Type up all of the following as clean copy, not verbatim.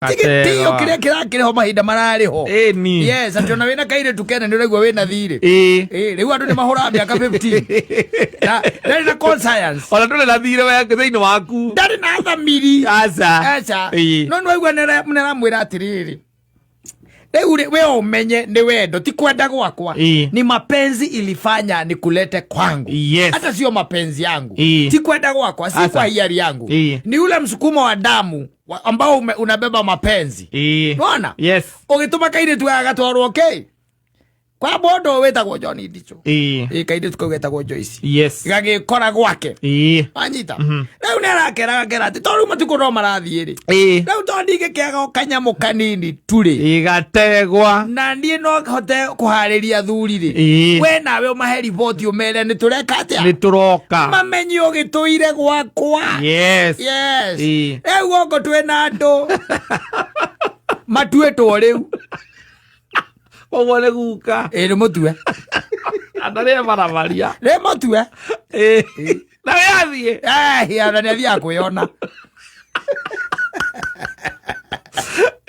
Ti gĩtĩo kĩrĩa kĩrakĩrĩ ho mahinda mararĩ ho. Ĩni. Yes, atĩ ona wĩna kairĩtu kene nĩ ũraigua wĩna thirĩ. Ĩĩ. Ĩĩ, rĩu andũ nĩ mahũraga mĩaka 15 na ndarĩ na conscience. Ona ndũrĩ na thirĩ we thĩinĩ waku. Ndarĩ na thamiri. Aca. Aca. Ĩĩ. No nĩ waigua nĩ aramwĩra atĩrĩrĩ, rĩu rĩ, we ũmenye nĩ wendo ti kwenda gwakwa. Ĩĩ. Ni mapenzi ilifanya nikulete kwangu. Yes. Hata sio mapenzi yangu. Ĩĩ. Ti kwenda gwakwa, si Aca. kwa hiari yangu. Ĩĩ. Ni ule msukumo wa damu ambao unabeba mapenzi. Ĩĩ. Nona? Yes. Ũgĩtũma kairĩtu gaka gatwarwo kĩ? Kwa mũndũ wĩtagwo John Ndichu. Ĩĩ. Ĩ kairĩtu kau getagwo Joyce. Yes. Gagĩkora gwake. Ĩĩ. Wanyita? Rĩu nĩ arakera gakera atĩ to rĩu matukũ no marathiĩ rĩ. Ĩĩ. Rĩu to ndingĩkĩaga o kanyamũ kanini tu rĩ. Igategwa. Na niĩ no hote kũharĩria athuri rĩ. Ĩĩ. We nawe ũmahe riboti ũmere nĩ tũreka atĩa. Nĩ tũroka. Mamenye ũgĩtũire gwakwa. Yes. Yes. Ĩĩ. Rĩu gũkũ twĩna andũ matuĩtwo rĩu. Koguo nĩ guka. Ĩĩ nĩ mũtue. Andũ arĩa barabaria. Nĩ mũtue. Ĩĩ. Na we athiĩ. Eh, ona nĩ athiaga kwĩyona.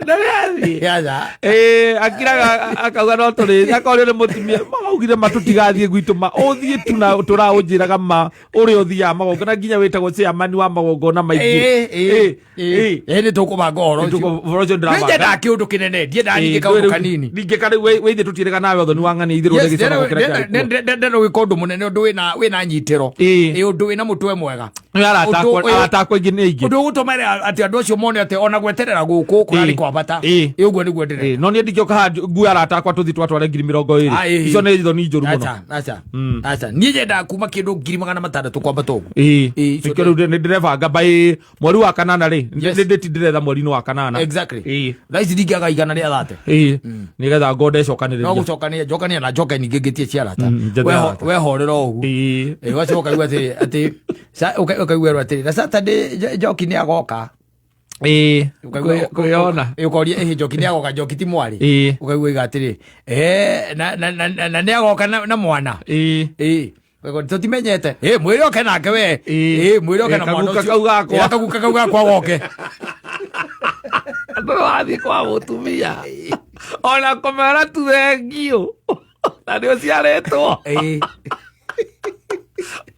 Na we athiĩ. Aca. Ĩĩ, akiraga akauga no tũrĩ akorio nĩ mũtumia maugire ma tũtigathiĩ gwitũ ma ũthiĩ tu na tũraũnjĩraga ma ũrĩa ũthiaga magongona nginya wĩtagwo chairman wa magongona maingĩ. Ĩĩ, ĩĩ, Ĩĩ. ĩĩ. Ĩĩ nĩ tũkũbanga ũhoro ũcio. Ũhoro ũcio ndĩrabanga. Nĩnyendaga kĩũndũ kĩnene, ndiendaga ningĩ kaũndũ kanini. Ningĩ ka rĩu wĩ ithe tũtiĩrĩga nawe ũthoni wa ng'ania itherũ Yes, nĩ gĩcono kĩrĩa kĩarĩ kuo. ndĩrenda gwĩka ũndũ mũnene, ũndũ wĩna nyitĩro. Ĩĩ. Ĩĩ, ũndũ wĩna mũtwe mwega. Nĩ arata Ũndũ akwa arata akwa aingĩ nĩ aingĩ. Ũndũ ũgũtũma atĩ andũ acio mone atĩ ona gweterera gũkũ kũrarĩ Ĩĩ. kwa bata. Ĩĩ. Ĩĩ, ũguo nĩguo ndĩrenda. Ĩĩ, no niĩ ndingĩũka haha ngue arata akwa tũthiĩ twatware 20,000. Ah, ĩĩ. Icio nĩ thoni njũru mũno. Aca, aca. Aca. Niĩ nyendaga kuma kĩndũ 600,000 kwambata ũguo. Ĩĩ. Ĩĩ, icio Nĩkĩo rĩu nĩ ndĩrebanga by mweri wa kanana rĩ Yes. nĩ ndĩti ndĩretha mweri-inĩ wa kanana. Exactly. Ĩĩ. Thaa ici ndingĩaga 130. Ĩĩ. Nĩgetha ngoo No ndecokanĩrĩria. gũcokania njokania na njoke ningĩ ngĩtie cia arata. Njethe arata. Wehorera ũguo. Ĩĩ. Ĩĩ, ũgacoka ũkaigua atĩrĩ atĩ ũkaigua atĩrĩ na Saturday Njoki nĩ agoka. Ĩĩ. Ũkaigua- Kwĩyona. Ĩĩ, ũkoria ĩhĩ Njoki nĩ agoka, Njoki ti mwarĩ. Ĩĩ. Ũkaigua iga atĩrĩ eh, na nĩ agoka na mwana. Ĩĩ. Ĩĩ. Ũkaigua, tũtimenyete. Ĩĩ, mwĩre oke nake we. Ĩĩ. Ĩĩ, mwĩre oke Ĩĩ, na mwana kaguka ũcio. kau gakwa. Ĩĩ, kaguka kau gakwa goke. Andũ wathiĩ kwa mũtumia ona kũmera tu thengiũ na nĩ ũciarĩtwo. Ĩĩ.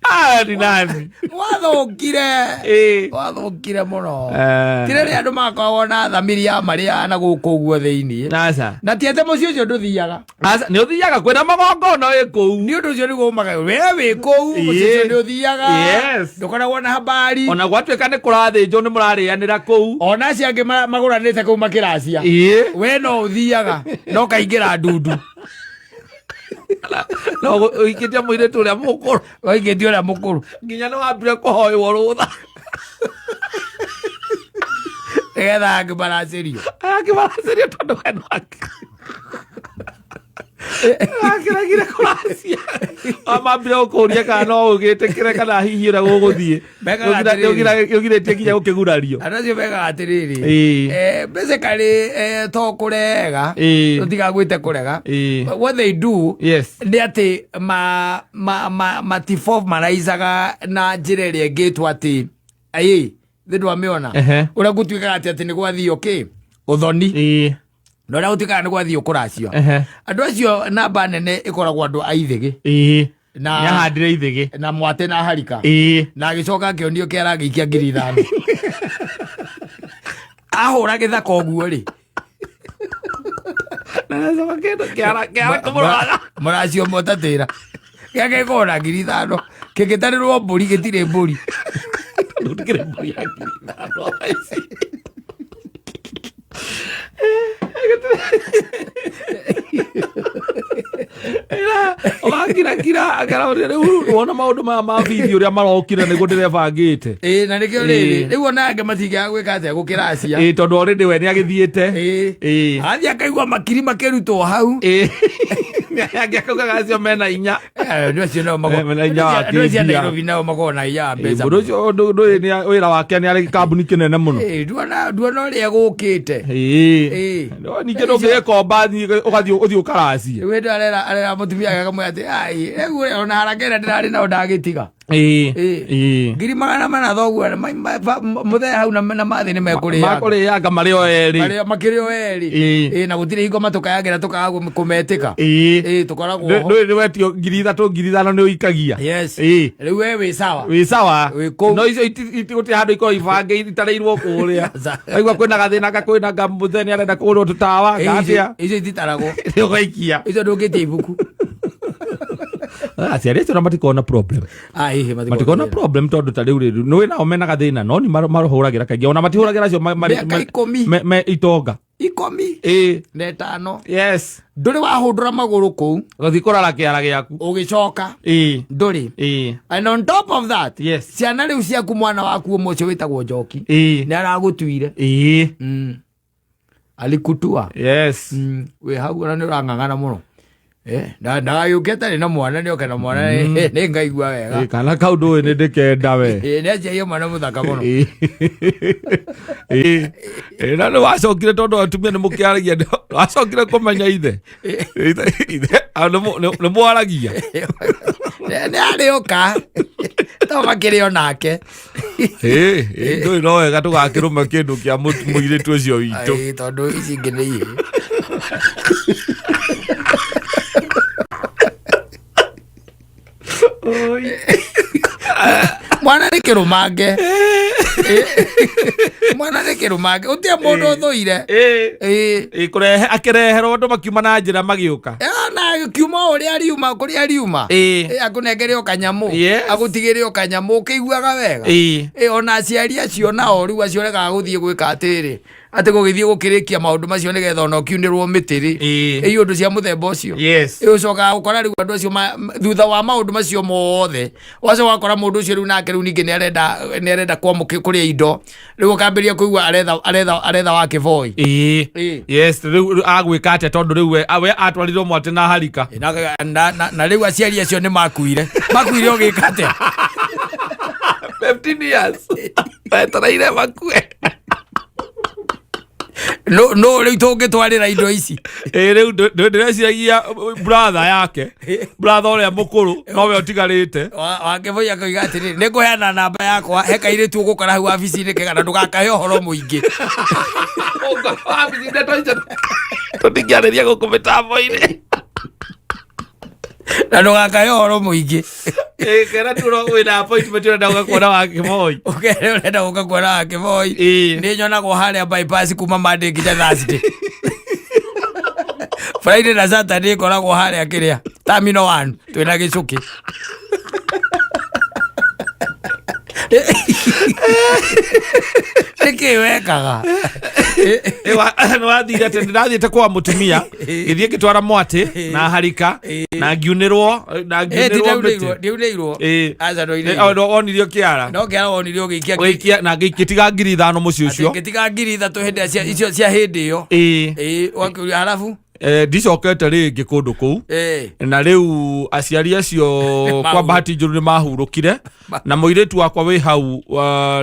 Aya ni nani? Wathũkire. Ĩĩ. Wathũkire mũno. Eh. Ti rĩrĩa andũ makoragwo na thamiri ya marĩa na gũkũ ũguo thĩinĩ. Aca. Na ti atĩ mũciĩ ũcio ndũthiaga. Aca, nĩ ũthiaga kwĩna magongona wĩ kũu. Nĩ ũndũ ũcio nĩguo umaga we wĩ kũu mũciĩ ũcio nĩ ũthiaga. Yes. Ndũkoragwo na habari. Ona gwatuĩka nĩ kũrathĩnjwo nĩ mũrarĩanĩra kũu. Ona acio angĩ magũranĩte kũu makĩracia. Ĩĩ. We no ũthiaga no kaingĩra ndundu. No ũikĩtie mũirĩtu ũrĩa mũkũrũ. Waikĩtie ũrĩa mũkũrũ. Nginya nĩ wambire kũhoywo rũtha. Nĩgetha angĩ maracĩrio. Aya angĩ maracĩrio tondũ we no akĩregire kũracia. Amambire gũkũria kana no ũgĩtĩkĩre kana hihi ũrĩa gũgũthiĩ. Mekaga atĩrĩrĩ. Ũgirĩtie nginya gũkĩgurario. Andũ acio mekaga atĩrĩrĩ. Ĩĩ. Basically, to kũrega. Ĩĩ. Tũtigagwĩte kũrega. Ĩĩ. What they do Yes. nĩ atĩ matiformalizaga na njĩra ĩrĩa ĩngĩtwo atĩ ĩĩ thĩ ndwamĩona. Ehe. Ũrĩa gũtuĩkaga atĩ atĩ nĩ gwathio kĩ ũthoni. Ĩĩ. Na ũrĩa gũtuĩkaga nĩ gwathio kũracio. Ehe. Andũ acio namba nene ĩkoragwo andũ a ithĩgĩ. Ĩĩ. Na Nĩahandire ithĩgĩ. na mwate na harika. Ĩĩ. Na agĩcoka akĩonio kĩara agĩikia 5,000. Ahũra gĩthaka ũguo rĩ. Na acoka kĩndũ kĩara kĩara kũmũroraga. Mũracio mũtatĩra. Gĩake na 5,000. Kĩngĩtarĩrwo mbũri gĩtirĩ mbũri. Ndũkĩrĩ mbũri ya 5,000 thaa ici. Wakirakira akaraũria rĩu wona maũndũ maya ma bithi ũrĩa marokire nĩguo ndĩrebangĩte. Ĩĩ, na nĩkĩo rĩrĩ rĩu ona angĩ matingĩaga gwĩka atĩa gũkĩracia. Ĩĩ, tondũ already we nĩagĩthiĩte. Ĩĩ. Ĩĩ. Athiĩ akaigua makiri makĩrutwo hau. Ĩĩ. Nĩ akaugaga acio mena inya. Andũ acio nao Mena hinya wa andũ acio a kĩmbia. Nairobi nao makoragwo na hinya wa mbeca. Mũndũ ũcio ndũĩ wĩra wake nĩ arĩ kambuni kĩnene mũno. Ĩĩ, nduona ũrĩa gũkĩte. Ĩĩ. Ĩĩ. No, ningĩ ndũngĩgĩkomba thiĩ ũgathiĩ ũthiĩ ũkaracie. Rĩu hĩndĩ arera mũtumia wake akamwĩra atĩ ai rĩu ona haraka ĩrĩa ndĩrarĩ nayo ndagĩtiga. Ĩĩ. Ĩĩ. Ĩĩ. 400,000 thoguo mũthee hau na mathĩ nĩ mekũrĩanga Makũrĩanga marĩ o erĩ. Marĩ- makĩrĩ o erĩ Ĩĩ. Ĩĩ, na gũtirĩ hingo matũkayagĩra tũkaga kũmetĩka Ĩĩ. Ĩĩ, tũkoragwo ho. Ndũĩ nĩ wetio 3,000 5,000 nĩ ũikagia. Yes. Ĩĩ. Rĩu we wĩ sawa Wĩ sawa. Wĩ kũu. No icio gũtirĩ handũ ikoragwo ibange itarĩirwo kũrĩa. Aca. Waigua kwĩna gathĩna ga kwĩna nga mũthee nĩ arenda kũgũrwo tũtawa Ĩĩ, nga atĩa. icio ititaragwo Nĩ ũgaikia. Icio ndũngĩtia ibuku. Aciari acio na matikoragwo na problem. Ah, ĩhĩ, Matikoragwo na problem tondũ ta rĩu rĩ nĩ nao mena gathĩna no nĩ marũhũragĩra kaingĩ ona matihũragĩra acio Mĩaka 10. me itonga. 15. Ĩĩ. Yes. Ndũrĩ wahũndũra magũrũ kũu. Gũthiĩ kũrara kĩara gĩaku. Ũgĩcoka. Ĩĩ. Ndũrĩ. Ĩĩ. And on top of that, Yes. ciana rĩu ciaku mwana waku ũmwe ũcio wĩtagwo Njoki. Ĩĩ. Nĩ aragũtuire. Ĩĩ. Alikutua. Yes. Wĩ hau ona nĩ ũrang'ang'ana mũno. Ndagagĩũke atarĩ na mwana nĩ oke na mwana nĩ ngaigua wega. Ĩĩ, kana kau ndũĩ nĩ ndĩkenda we. Ĩĩ, nĩ aciarie mwana mũthaka mũno. Ĩĩ. Ĩĩ. Ĩĩ, na nĩ wacokire tondũ atumia nĩ mũkĩaragia nĩ wacokire kũmenya ithe. Ithe nĩ mwaragia. Nĩ arĩũka. To makĩrĩ o nake. Ĩĩ, ĩĩ, ndũĩ no wega tũgakĩrũma kĩndũ kĩa mũirĩtu ũcio witũ. Ĩĩ, tondũ ici ingĩ nĩ ihĩ. Mwana nĩ kĩrũmange. Mwana nĩ kĩrũmange. Gũtirĩ mũndũ ũthũire. Ĩĩ. Ĩĩ. Ĩĩ, kũrehe akĩreherwo andũ makiuma na njĩra magĩũka. Na kiuma o ũrĩa riuma kũrĩa riuma. Ĩĩ. Ĩĩ, akũnengere o kanyamũ. Yes. Agũtigĩre o kanyamũ ũkĩiguaga wega. Ĩĩ. Ĩĩ, ona aciari acio nao rĩu acio regaga gũthiĩ gwĩka atĩrĩ atĩ gũgĩthiĩ gũkĩrĩkia maũndũ macio nĩgetha ona ũkiunĩrwo mĩtĩ rĩ. Ĩĩ. Ĩĩ, ũndũ cia mũthemba ũcio. Yes. Ĩĩ, ũcokaga gũkora rĩu andũ acio thutha wa maũndũ macio mothe wacoka ũgakora mũndũ ũcio rĩu nake rĩu ningĩ nĩ arenda kwamũkĩ kũrĩa indo rĩu ũkambĩrĩria kũigua aretha wa kĩboi. Ĩĩ. Ĩĩ. Yes, rĩu agwĩka atĩa tondũ rĩu we atwarirwo mwatĩ na harika. Na rĩu aciari acio nĩ makuire ũgĩka atĩa? 15 years. Wetereire makue. No rĩu tũngĩtwarĩra indo ici. Ĩĩ, rĩu ndĩreciragia brother yake, brother ũrĩa mũkũrũ nowe ũtigarĩte. Wa kĩboi akoiga atĩrĩrĩ nĩ ngũheana namba yakwa he kairĩtu ũgũkora hau wabici-inĩ kega na ndũgakahe ũhoro mũingĩ. Wabici ndeto icio tũtingĩarĩria gũkũ mĩtambo-inĩ. Na ndũgakahe ũhoro mũingĩ. Ĩĩ, kera tu wĩna appointment ũrenda gũka kuona wa kĩboi. Ũkere ũrenda gũka kuona wa kĩboi. Ĩĩ. Nĩ nyonagwo harĩa bypass kuma Monday nginya Thursday. Friday na Saturday ngoragwo harĩa kĩrĩa Terminal 1 twĩna gĩcũkĩ. Nĩkĩ wekaga? Nĩ wathire atĩ ndĩrathiĩte kwa mũtumia gĩthiĩ ngĩtwara mwatĩ na harika na ngiunĩrwo na ngiunĩrwo mĩtĩ. Ndiunĩirwo. Ĩĩ. Aca Nĩ- ndũinĩirwo. wonirio kĩara No kĩara wonirio ũgĩikia Ũgĩikia na ngĩtiga 5,000 mũciĩ ũcio. ngĩtiga 3,000 hĩndĩ ĩrĩa icio cia hĩndĩ ĩyo. Ĩĩ. Ĩĩ, wakĩũria harabu? Ndicokete rĩngĩ kũndũ kũu. Ĩĩ. Na rĩu aciari acio kwa bahati njũru nĩ mahurũkire na mũirĩtu wakwa wĩ hau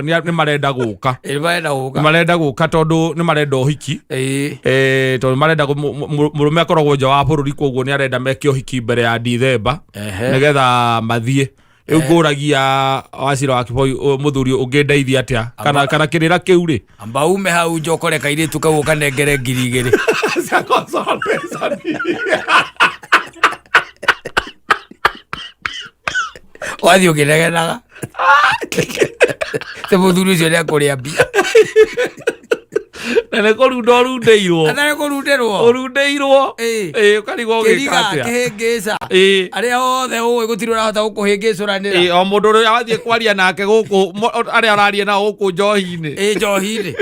nĩ marenda gũka. Ĩĩ, marenda gũka. Nĩ marenda gũka tondũ nĩ marenda ũhiki. Ĩĩ. Tondũ marenda mũrũme akoragwo nja wa bũrũri koguo nĩ arenda meke ũhiki mbere ya Dithemba nĩgetha mathiĩ. Rĩu ngũragia Wachira wa Kĩboi mũthuri ũngĩndeithia atĩa kana kĩrĩra kĩu rĩ. Amba ume hau nja ũkore kairĩtu kau ũkanengere 2,000. Cia consultation. Wathiĩ ũkĩnegenaga. Te mũthuri ũcio nĩ akũrĩa mbia. Na nĩ kũrunda ũrundĩirwo. Atarĩ kũrundĩrwo. Ũrundĩirwo. Ĩĩ. Ĩĩ, ũkarigwo ũgĩka Kĩriga, atĩa. kĩhĩngĩca. Ĩĩ. Arĩa othe ũĩ gũtirĩ ũrahota gũkũhĩngĩcũranĩra. Ĩĩ, o mũndũ ũrĩa wathiĩ kwaria nake gũkũ arĩa ũraria nao gũkũ njohi-inĩ. Ĩĩ, njohi-inĩ.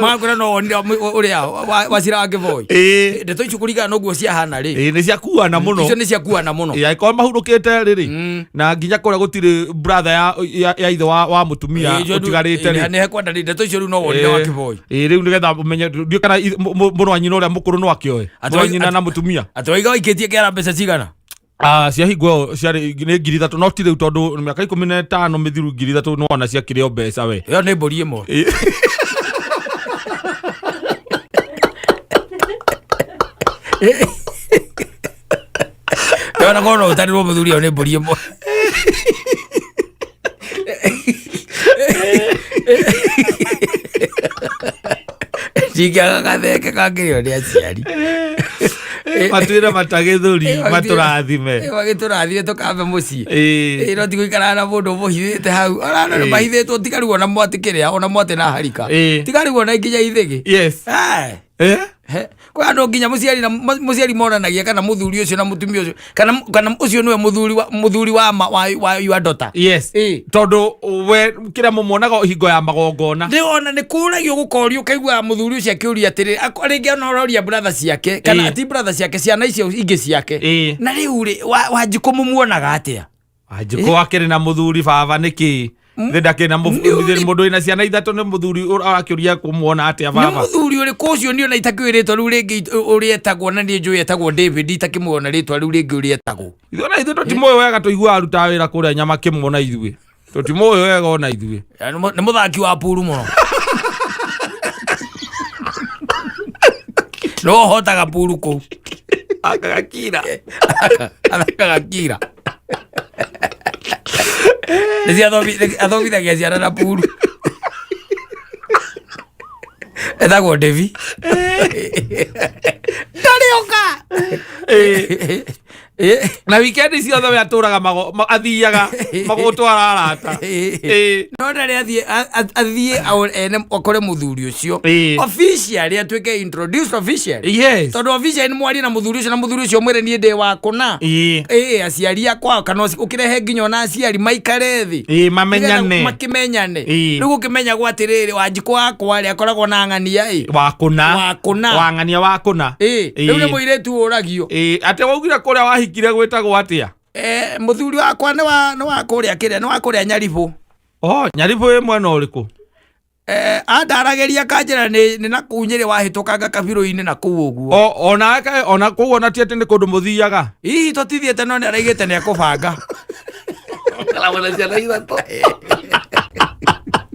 Magakwĩra no wonire ũrĩa Wachira wa Kĩboi. Ĩĩ. Ndeto icio kũringana na ũguo ciahana rĩ. Ĩĩ, nĩ ciakuana mũno. Icio nĩ ciakuana mũno. Ĩĩ, angĩkorwo mahurũkĩte rĩ rĩ na nginya kũrĩa gũtirĩ brother ya ithe wa mũtumia ũtigarĩte rĩ. Nĩ hekwenda rĩ ndeto icio rĩu no wonire wa Kĩboi. Ĩĩ, rĩu nĩgetha ũmenye ndiũĩ kana mũrũ wa nyina ũrĩa mũkũrũ no akĩoe. Atĩ Mũrũ wa nyina na mũtumia. Atĩ waiga waikĩtie kĩara mbeca cigana? Ciahingwo ciarĩ nĩ 3,000 no ti rĩu tondũ mĩaka 15 mĩthiru 3,000 nĩwona ciakĩrĩ o mbeca we. Ĩyo nĩ mbũri ĩmwe. Ĩyo na korwo no ũtarĩrwo mũthuri ĩyo nĩ mbũri ĩmwe. Ndingĩaga gathenge kangĩrĩo nĩ aciari. Matuĩre matagĩthũri matũrathime. Magĩtũrathime tũkambe mũciĩ. Ĩĩ. Ĩĩ, no ti gũikaraga na mũndũ ũmũhithĩte hau ona Ĩĩ. mahithĩtwo tiga rĩu ona mwatĩ kĩrĩa ona mwatĩ na harika. Ĩĩ. Tiga rĩu ona nginya ithĩgĩ. Yes. Eh. Eh? He, kwĩ andũ nginya mũciari na mũciari monanagia kana mũthuri ũcio na mũtumia ũcio kana ũcio nĩwe mũthuri wa ma wa your daughter. Yes. Ĩĩ. Tondũ we kĩrĩa mũmuonaga hingo ya magongona. Nĩ ona nĩ kũragio gũkorio ũkaigua mũthuri ũcio akĩũria atĩrĩ rĩngĩ ona ũroria brother ciake kana Ĩĩ. ti brother ciake, ciana icio ingĩ ciake. Ĩĩ. Na rĩu rĩ, Wanjikũ mũmuonaga atĩa? Wanjikũ akĩrĩ na mũthuri baba nĩkĩ? Thĩ ndakĩrĩ na mũndũ wĩna ciana ithatũ nĩ mũthuri arakĩũria kũmuona atĩa Nĩ baba? mũthuri ũrĩkũ ũcio niĩ ona itakĩũĩ rĩtwa rĩu rĩngĩ ũrĩa etagwo, na niĩ njũĩ etagwo David, itakĩmuona rĩtwa rĩu rĩngĩ ũrĩa etagwo. Ithuĩ ona ithuĩ tũtimũĩ wega, tũiguaga arutaga wĩra kũrĩa nyama kĩmuona ithuĩ. Tũtimũĩ wega ona ithuĩ. Nĩ mũthaki wa puru mũno. No ũhotaga puru kũu. Akaga kira. Athakaga kira. Nĩcio athomithagia ciana na puru. Etagwo Devi. Ndarĩ oka. Na weekend ciothe we atũraga athiaga magũtwara arata. Ĩĩ. No ndarĩ athiĩ athiĩ ene akore mũthuri ũcio. Ĩĩ. Officially atuĩke introduced officially. Yes. Tondũ officially nĩ mwarie na mũthuri ũcio na mũthuri ũcio mwĩre niĩ ndĩ wa kũna. Ĩĩ. Ĩĩ, aciari akwa kana ũkĩrehe nginya ona aciari maikare thĩ. Ĩĩ, mamenyane. Nĩgetha makĩmenyane. Ĩĩ. Rĩu gũkĩmenyagwo atĩrĩrĩ, Wanjikũ wakwa rĩ akoragwo na ng'ania ĩ. Wa kũna. Wa kũna. Wa ng'ania wa kũna. Ĩĩ, rĩu nĩ mũirĩtu ũragio. Ĩĩ, atĩ waugire kũrĩa wahikire gwĩtagwo atĩa? Mũthuri wakwa nĩ wa kũrĩa kĩrĩa, nĩ wa kũrĩa Nyaribũ. Oh, Nyaribũ ĩ mwena ũrĩkũ? Andaragĩria kanjĩra nĩ na kũu Nyĩrĩ wahĩtũkanga kabirũ-inĩ na kũu ũguo. Ona ona kũu ona ti atĩ nĩ kũndũ mũthiaga. Hihi tũtithiĩte no nĩ araigĩte nĩ ekũbanga. Karabona ciana ithatũ.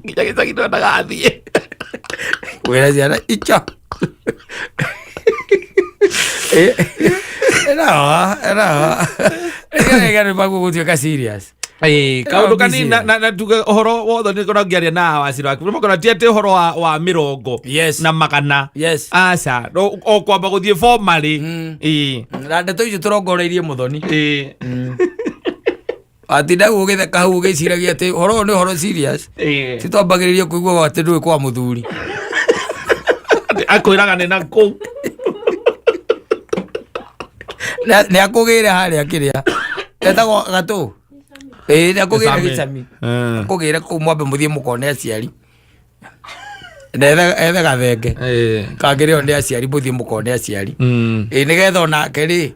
Nginya gĩcagi ndwendaga athiĩ. Wĩra ciana icho. Ĩno. Nĩgetha nĩ maguo gũtuĩka serious. Ĩĩ, kaũndũ kanini na tuge ũhoro wothe nĩ ngoragwo ngĩaria na wacira waku makona ti atĩ ũhoro wa mĩrongo Yes. na magana. Yes. Aca, no, o kwamba gũthiĩ formally. Ĩĩ. Na ndeto icio tũrongoreirie mũthoni. Ĩĩ. Watinda ũgĩtheka hau ũgĩciragia atĩ ũhoro ũyũ nĩ ũhoro serious. Ĩĩ. Ti twambagĩrĩria kũigua atĩ ndũĩ kwa mũthuri. Atĩ akwĩraga nĩ na kũu. Nĩ akũgĩre harĩa kĩrĩa. Etagwo gatũ. Ĩĩ, nĩ akũgĩre gĩcami. Akũgĩre kũu mwambe mũthiĩ mũkone aciari. Na ethe gathenge. Kangĩrĩo nĩ aciari mũthiĩ mũkone aciari. Ĩĩ, nĩgetha onake rĩ,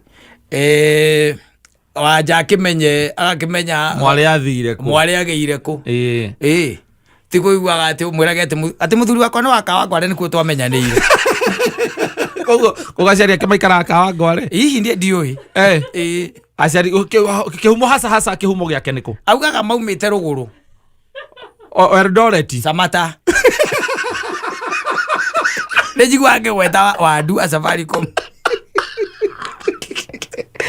wanja akĩmenye, agakĩmenya mwarĩ athire kũ. Mwarĩ agĩire kũ. Ĩĩ. Ĩĩ. Ti kũiguaga atĩ ũmwĩrage atĩ mũthuri wakwa nĩ wa Kawangware nĩkuo twamenyanĩire. Koguo koguo aciari ake maikaraga Kawangware? Hihi niĩ ndiũĩ. Ĩĩ. Aciari, kĩhumo hasa hasa kĩhumo gĩake nĩkũ? Augaga maumĩte rũgũrũ. O Eldoret. Samata. Nĩ njiguaga ngĩgweta Wandu a Safaricom.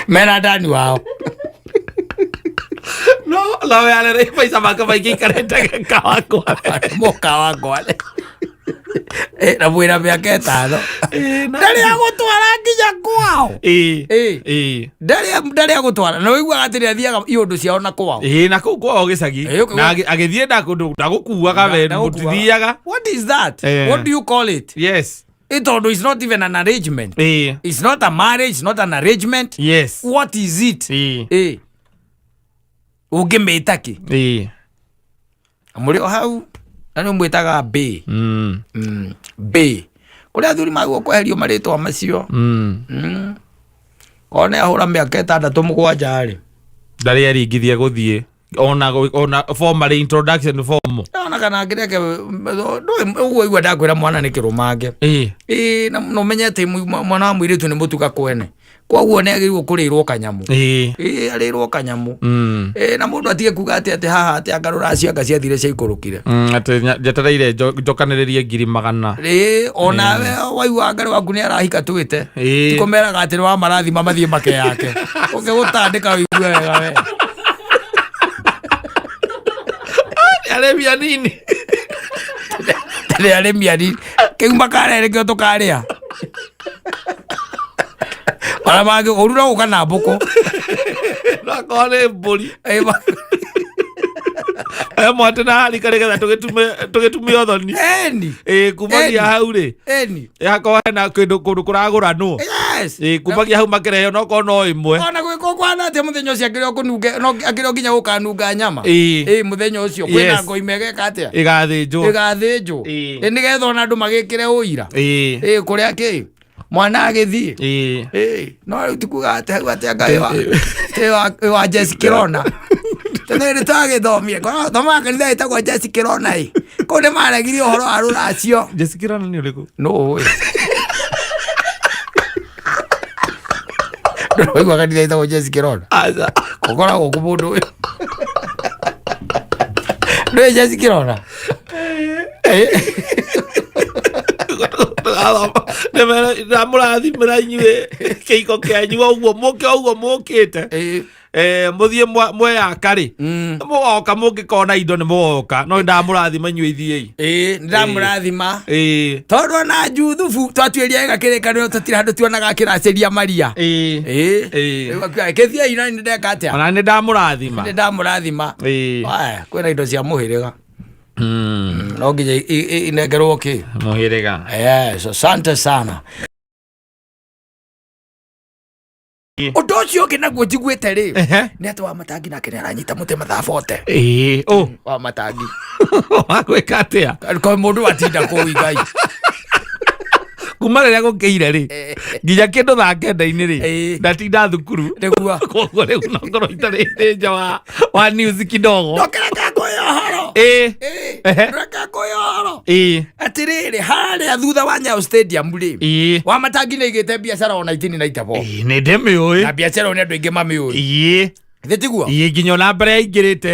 Mena ndani wao. No, no we arere maica make maingĩ ikarĩte Kawangware. Mũkawangware. Na mwĩna mĩaka ĩtano. Ndarĩ agũtwara nginya kwao. Ĩĩ. Ĩĩ. Ĩĩ. Ndarĩ agũtwara. Na ũiguaga atĩ nĩ athiaga iũndũ ciao na kwao. Ĩĩ, na kũu kwao gĩcagi. Ĩĩ, ũkauga- Na agĩthiĩ ndagũkuaga we, Ndagũkuaga. mũtithiaga. What is that? What do you call it? Yes. Ĩ tondũ it's not even an arrangement. Ĩĩ. It's not a marriage, it's not an arrangement. Yes. What is it? Ĩĩ. Ĩĩ. Ũngĩmĩta kĩ? Ĩĩ. Mũrĩ o hau na nĩ ũmwĩtaga B. B. Kũrĩa athuri magwo kweherio marĩtwa macio. Korwo nĩ ahũra mĩaka ĩtandatũ mũgwanja rĩ. Ndarĩ eringithia gũthiĩ. Ona formally introduction form. Ona kana ngĩreke ndũĩ ũguo igua ndakwĩra mwana nĩ kĩrũmange. Ĩĩ. Ĩĩ, na ũmenye atĩ mwana wa mũirĩtu nĩ mũtuga kwene. Koguo nĩ agĩrĩirwo kũrĩrwo kanyamũ. Ĩĩ. Ĩĩ, arĩrwo kanyamũ. Ĩĩ, na mũndũ atige kuga atĩ haha atĩ anga rũracio anga ciathire ciaikũrũkire. Atĩ njetereire njokanĩrĩrie ngiri magana. Ĩĩ, onawe waigua anga waku nĩ arahika twĩte. Ĩĩ. Ti kũmeraga atĩ nĩ wamarathima mathiĩ make yake. Ũngĩgũtandĩka ũigue wega we. Nĩ arĩmi anini. Nĩ arĩmi anini. Kĩu makarĩa nĩkĩo tũkarĩa. Ona mangĩ ũru no gũka na mbũkũ. Nakorwo nĩ mbũri. Ĩ, E mwate na harika nĩgetha tũgĩtume ũthoni. Eni. Ĩ kumagia Eni. hau rĩ. Eni. Yakorwo hena kĩndũ kũndũ kũragũranwo. Yes. Ĩ kumagia hau makĩreheo nokorwo no ĩmwe. Ona gwĩka kwana atĩa mũthenya ũcio akĩrĩ o kũnunge no akĩrĩ o nginya gũkanunga nyama. Ĩ. Ĩ mũthenya ũcio kwĩna Yes. ngoime ĩgeka atĩa? Ĩgathĩnjwo. Ĩgathĩnjwo. Ĩ. Ĩ nĩgetha ona andũ magĩkĩre ũira. Ĩ. Ĩ kũrĩa kĩ mwana agĩthiĩ. Ĩ. Ĩ no rĩu ti kuga atĩ hau atĩ anga ĩ wa Jesse Kĩrona. Tene nĩ twagĩthomire thomaga kanitha ĩtagwo Jesse Kĩrona ĩ kũu nĩ maregirie ũhoro wa rũracio. Jesse Kĩrona nĩ ũrĩkũ? Nũ ũĩ? Ndũraigua kanitha ĩtagwo Jesse Kĩrona? Aca. Gũkoragwo kũ mũndũ ũyũ. Ndũĩ Jesse Kĩrona? Ndamũrathimĩra inyuĩ kĩiko kĩanyu ũguo mũke ũguo mũkĩte. Ĩ. Mũthiĩ mweyaka rĩ mũgoka mũngĩkona indo nĩ mũgoka no ndamũrathima inyuĩ ithiĩi. Ĩ ndamũrathima. Ĩ. Tondũ ona Juthubu twatuĩria wega kĩrĩkanĩro tũtirĩ handũ tuonaga akĩracĩria Maria. Ĩ. Ĩ. Ĩ. Rĩu akiuga, kĩthiĩi na nĩ ndeka atĩa? Ona nĩ ndamũrathima. Nĩ ndamũrathima. Ĩ. Aya, kwĩna indo cia mũhĩrĩga. No nginya inengerwo kĩ? Mũhĩrĩga. Yes, asante sana. Ũndũ ũcio ũngĩ naguo njiguĩte rĩ nĩ atĩ wa matangi nake nĩ aranyita mũtĩ mathaa bote. Ĩ. Ũ. Wa matangi. Wagwĩka atĩa? Ko mũndũ atinda kũu Ngai. Kuma rĩrĩa gũkĩire rĩ nginya kĩndũ thaa kenda-inĩ rĩ Ĩ. ndatinda thukuru. Nĩguo. Koguo rĩu no ngorwo itarĩ ndĩ nja wa news kidogo. Ndũkĩreke ngũhe ũhoro. Ĩ. Ĩ, Ehe. ndũreke ngũhe ũhoro. Ĩ. Atĩrĩrĩ harĩa thutha wa Nyayo Stadium rĩ Ĩ. wa matangi nĩ aigĩte biacara o 1994. Ĩ, nĩ ndĩmĩũĩ. Na biacara ĩyo nĩ andũ aingĩ mamĩũĩ. Ĩ. Githĩ tiguo? Ĩ nginya ona mbere aingĩrĩte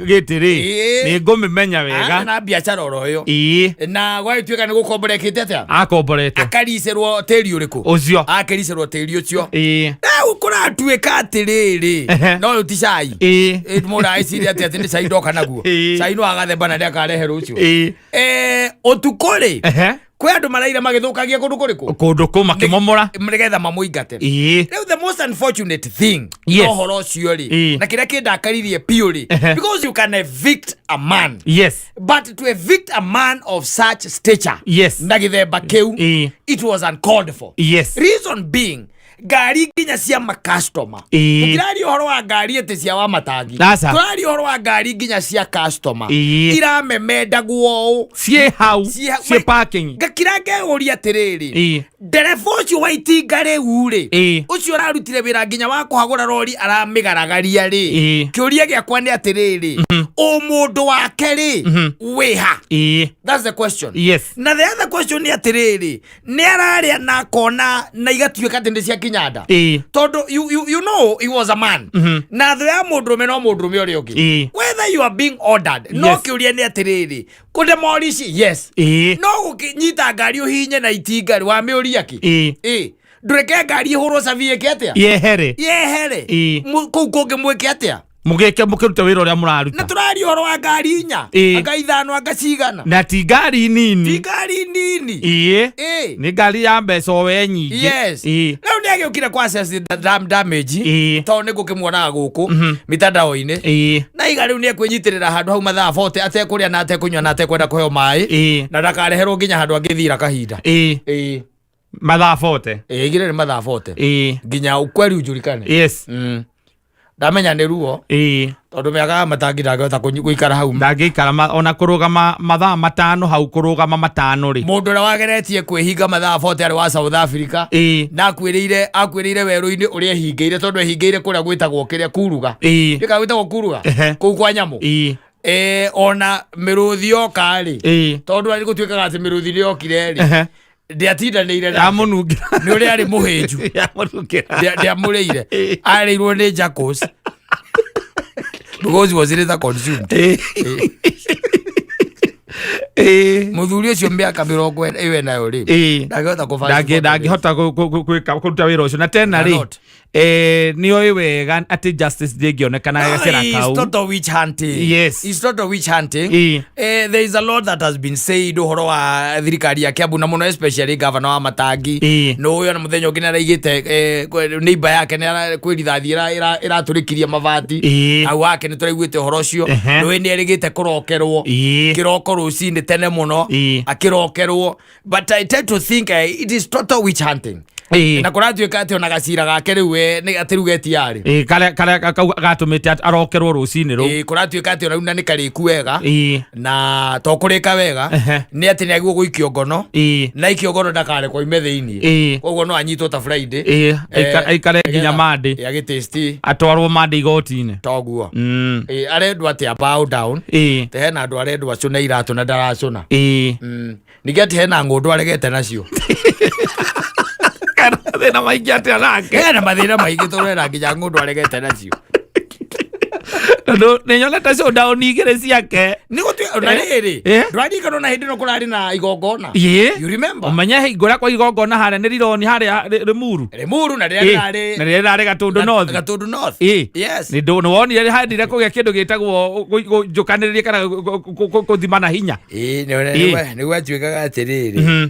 gĩtĩ rĩ Ĩ. nĩ ngũmĩmenya Arĩ wega. na biacara oro ĩyo. Ĩ. Na gwagĩtuĩka nĩ gũkomborekete atĩa? Akomborete. Akaricĩrwo tĩri ũrĩkũ? Ũcio. Akĩricĩrwo tĩri ũcio. Ĩ. Rĩu kũratuĩka atĩrĩrĩ Ehe. no rĩu ti cai. Ĩ. Ĩ, mũndũ agĩciria atĩ atĩ nĩ cai ndoka naguo. Ĩ. Cai no agathemba na ndĩakarehe rũciũ. Ĩ. Ũtukũ rĩ Ehe. kwĩ andũ maraire magĩthũkagia kũndũ kũrĩkũ? Kũndũ kũ makĩmomora. Nĩgetha mamũingate. Ĩ. Rĩu the most unfortunate thing Yes. na ũhoro ũcio rĩ Ĩ. na kĩrĩa kĩndakaririe biũ rĩ Ehe. because you can evict a man Yes. but to evict a man of such stature Yes. na gĩthemba kĩu Ĩ. it was uncalled for. Yes. Reason being ngari nginya cia makastoma Ĩ. tũtiraria ũhoro wa ngari atĩ cia wa matangi Aca. tũraria ũhoro wa ngari nginya cia customer Ĩ. iramemendagwo ũũ Ciĩ hau. Ciĩ- Ciĩ parking. Ngakira ngeyũria atĩrĩrĩ Ĩ. ndereba ũcio wa itinga rĩu rĩ Ĩ. ũcio ũrarutire wĩra nginya wa kũhagũra rori aramĩgaragaria rĩ Ĩ. kĩũria gĩakwa nĩ atĩrĩrĩ ũmũndũ wake rĩ wĩha? Ĩ. That's the question. Yes. Na the other question nĩ atĩrĩrĩ nĩ ararĩa na akona na igatuĩka atĩ nĩ cia kinyanda Ĩ. tondũ you know he was a man na thũ ya mũndũrũme no mũndũrũme ũrĩa ũngĩ Ĩ. whether you are being ordered no Yes. kĩũria nĩ atĩrĩrĩ kũdemolish yes Ĩ. no gũkĩnyita ngari ũhinye na itinga rĩ wamĩũria kĩ Ĩ. Ĩ. Ndũreke ngari ĩhũrwo cabi ĩke atĩa? Yehere. Yehere. Ĩ. Kũu kũngĩ mwĩke atĩa? Mũgĩke mũkĩrute wĩra ũrĩa Na mũraruta. tũraria ũhoro wa ngari inya Ĩ. anga ithano anga cigana. Na ti ngari Ti nini. ngari nini. Ĩ. Ĩ. Nĩ ngari ya mbeca o we nyingĩ. Yes. Ĩ. Rĩu nĩ agĩũkire kwa assess the damage Ĩ. tondũ nĩ ngũkĩmuonaga gũkũ mitandao-inĩ Ĩ. na iga rĩu nĩ ekwĩnyitĩrĩra handũ hau mathaa 40 atekũrĩa na atekũnyua na atekwenda kũheo maĩ Ĩ. na ndakareherwo nginya handũ angĩthira kahinda. Ĩ. Ĩ. Mathaa 40. Ĩ, igire nĩ mathaa 40 Ĩ. nginya ukweli ujulikane. Yes. Ndamenya nĩ ruo Ĩ. tondũ mĩaka ya matangi ndangĩhota gũikara hau. Ndangĩikara ona kũrũgama mathaa matano hau kũrũgama matano rĩ. Mũndũ ũrĩa wageretie kwĩhinga mathaa 40 arĩ wa South Africa Ĩ. na akuĩrĩire werũ-inĩ ũrĩa ehingĩire tondũ ehingĩire kũrĩa gwĩtagwo kĩrĩa kuruga. Ĩ. Gĩka gwĩtagwo kuruga Ehe. kũu kwa nyamũ. Ĩ. Ona mĩrũthi yoka rĩ Ĩ. tondũ arĩ gũtuĩkaga atĩ mĩrũthi nĩ yokire rĩ Ehe. ndĩatindanĩire nake. Yamũnungĩra. Nĩ ũrĩa arĩ mũhĩnju. Yamũnungĩra. Ndĩamũrĩire. Ĩ. Arĩirwo nĩ jackals because he was later consumed. Ĩ. Ĩ. Mũthuri ũcio mĩaka mĩrongo ĩyo enayo rĩ Ĩ. ndangĩhota kũbacĩ Ndangĩhota gwĩka kũruta wĩra ũcio na tena rĩ Cannot. Nĩ oĩ wega atĩ justice ndĩngĩonekana gacĩra It's kau. total witch hunting. Yes. It's total witch hunting. Ĩĩ. There is a lot that has been said ũhoro wa thirikari ya Kiambu na mũno especially governor wa Matangi. Ĩĩ. Nĩ ũyũ ona mũthenya ũngĩ nĩaraigĩte neighbor yake kwĩ rithathi ĩratũrĩkirie mabati. Ĩĩ. Hau hake nĩtũraiguĩte ũhoro ũcio. Ehe. Nĩ nĩerĩgĩte kũrokerwo. Ĩĩ. Kĩroko rũcinĩ tene mũno. Ĩĩ. Akĩrokerwo. But I tend to think it is total witch hunting. Ĩĩ. Na kũratuĩka atĩ ona gacira gake rĩu nĩ atĩ rĩu getiarĩ. Ĩĩ, karĩa kau gatũmĩte arokerwo rũcinĩ rũu. Ĩĩ, kũratuĩka atĩ ona rĩu na nĩ karĩku wega. Ĩĩ. Na to kũrĩka wega Ehe. nĩ atĩ nĩ agĩrĩirwo gũikio ngono. Ĩĩ. Na aikio ngono ndakarekwo ime thĩinĩ. Ĩĩ. Koguo no anyitwo ta Friday. Ĩĩ, aikare nginya Monday. Agĩtĩsti Atwarwo Monday igoti-inĩ. toguo. Mm. Ĩĩ, arendwo atĩ a bow down. Ĩĩ. Te hena andũ arendwo acũne iratũ na ndaracũna. Ĩĩ. Ningĩ atĩ hena ng'ũndũ aregete nacio. Kana mathĩna maingĩ atĩa nake? Hena mathĩna maingĩ tũrera nginya ng'ũndũ aregete nacio. Tondũ nĩ nyonete showdown igĩrĩ ciake. Nĩ gũtuĩka na rĩrĩ Eh? ndũraririkana ona hĩndĩ ĩno kũrarĩ na igongona. Ĩĩ. You remember? Ũmenye hingo ĩrĩa kwa igongona harĩa nĩ rironi harĩa Rĩmuru. Limuru na rĩrĩa Ĩĩ, rĩrarĩ na rĩrĩa rĩrarĩ Gatũndũ North. Gatũndũ North. Ĩĩ. Yes. Nĩ wonire handire kũgĩa kĩndũ gĩtagwo njũkanĩrĩria kana gũthimana hinya. Ĩĩ, Ĩĩ. nĩ gwatuĩkaga atĩrĩrĩ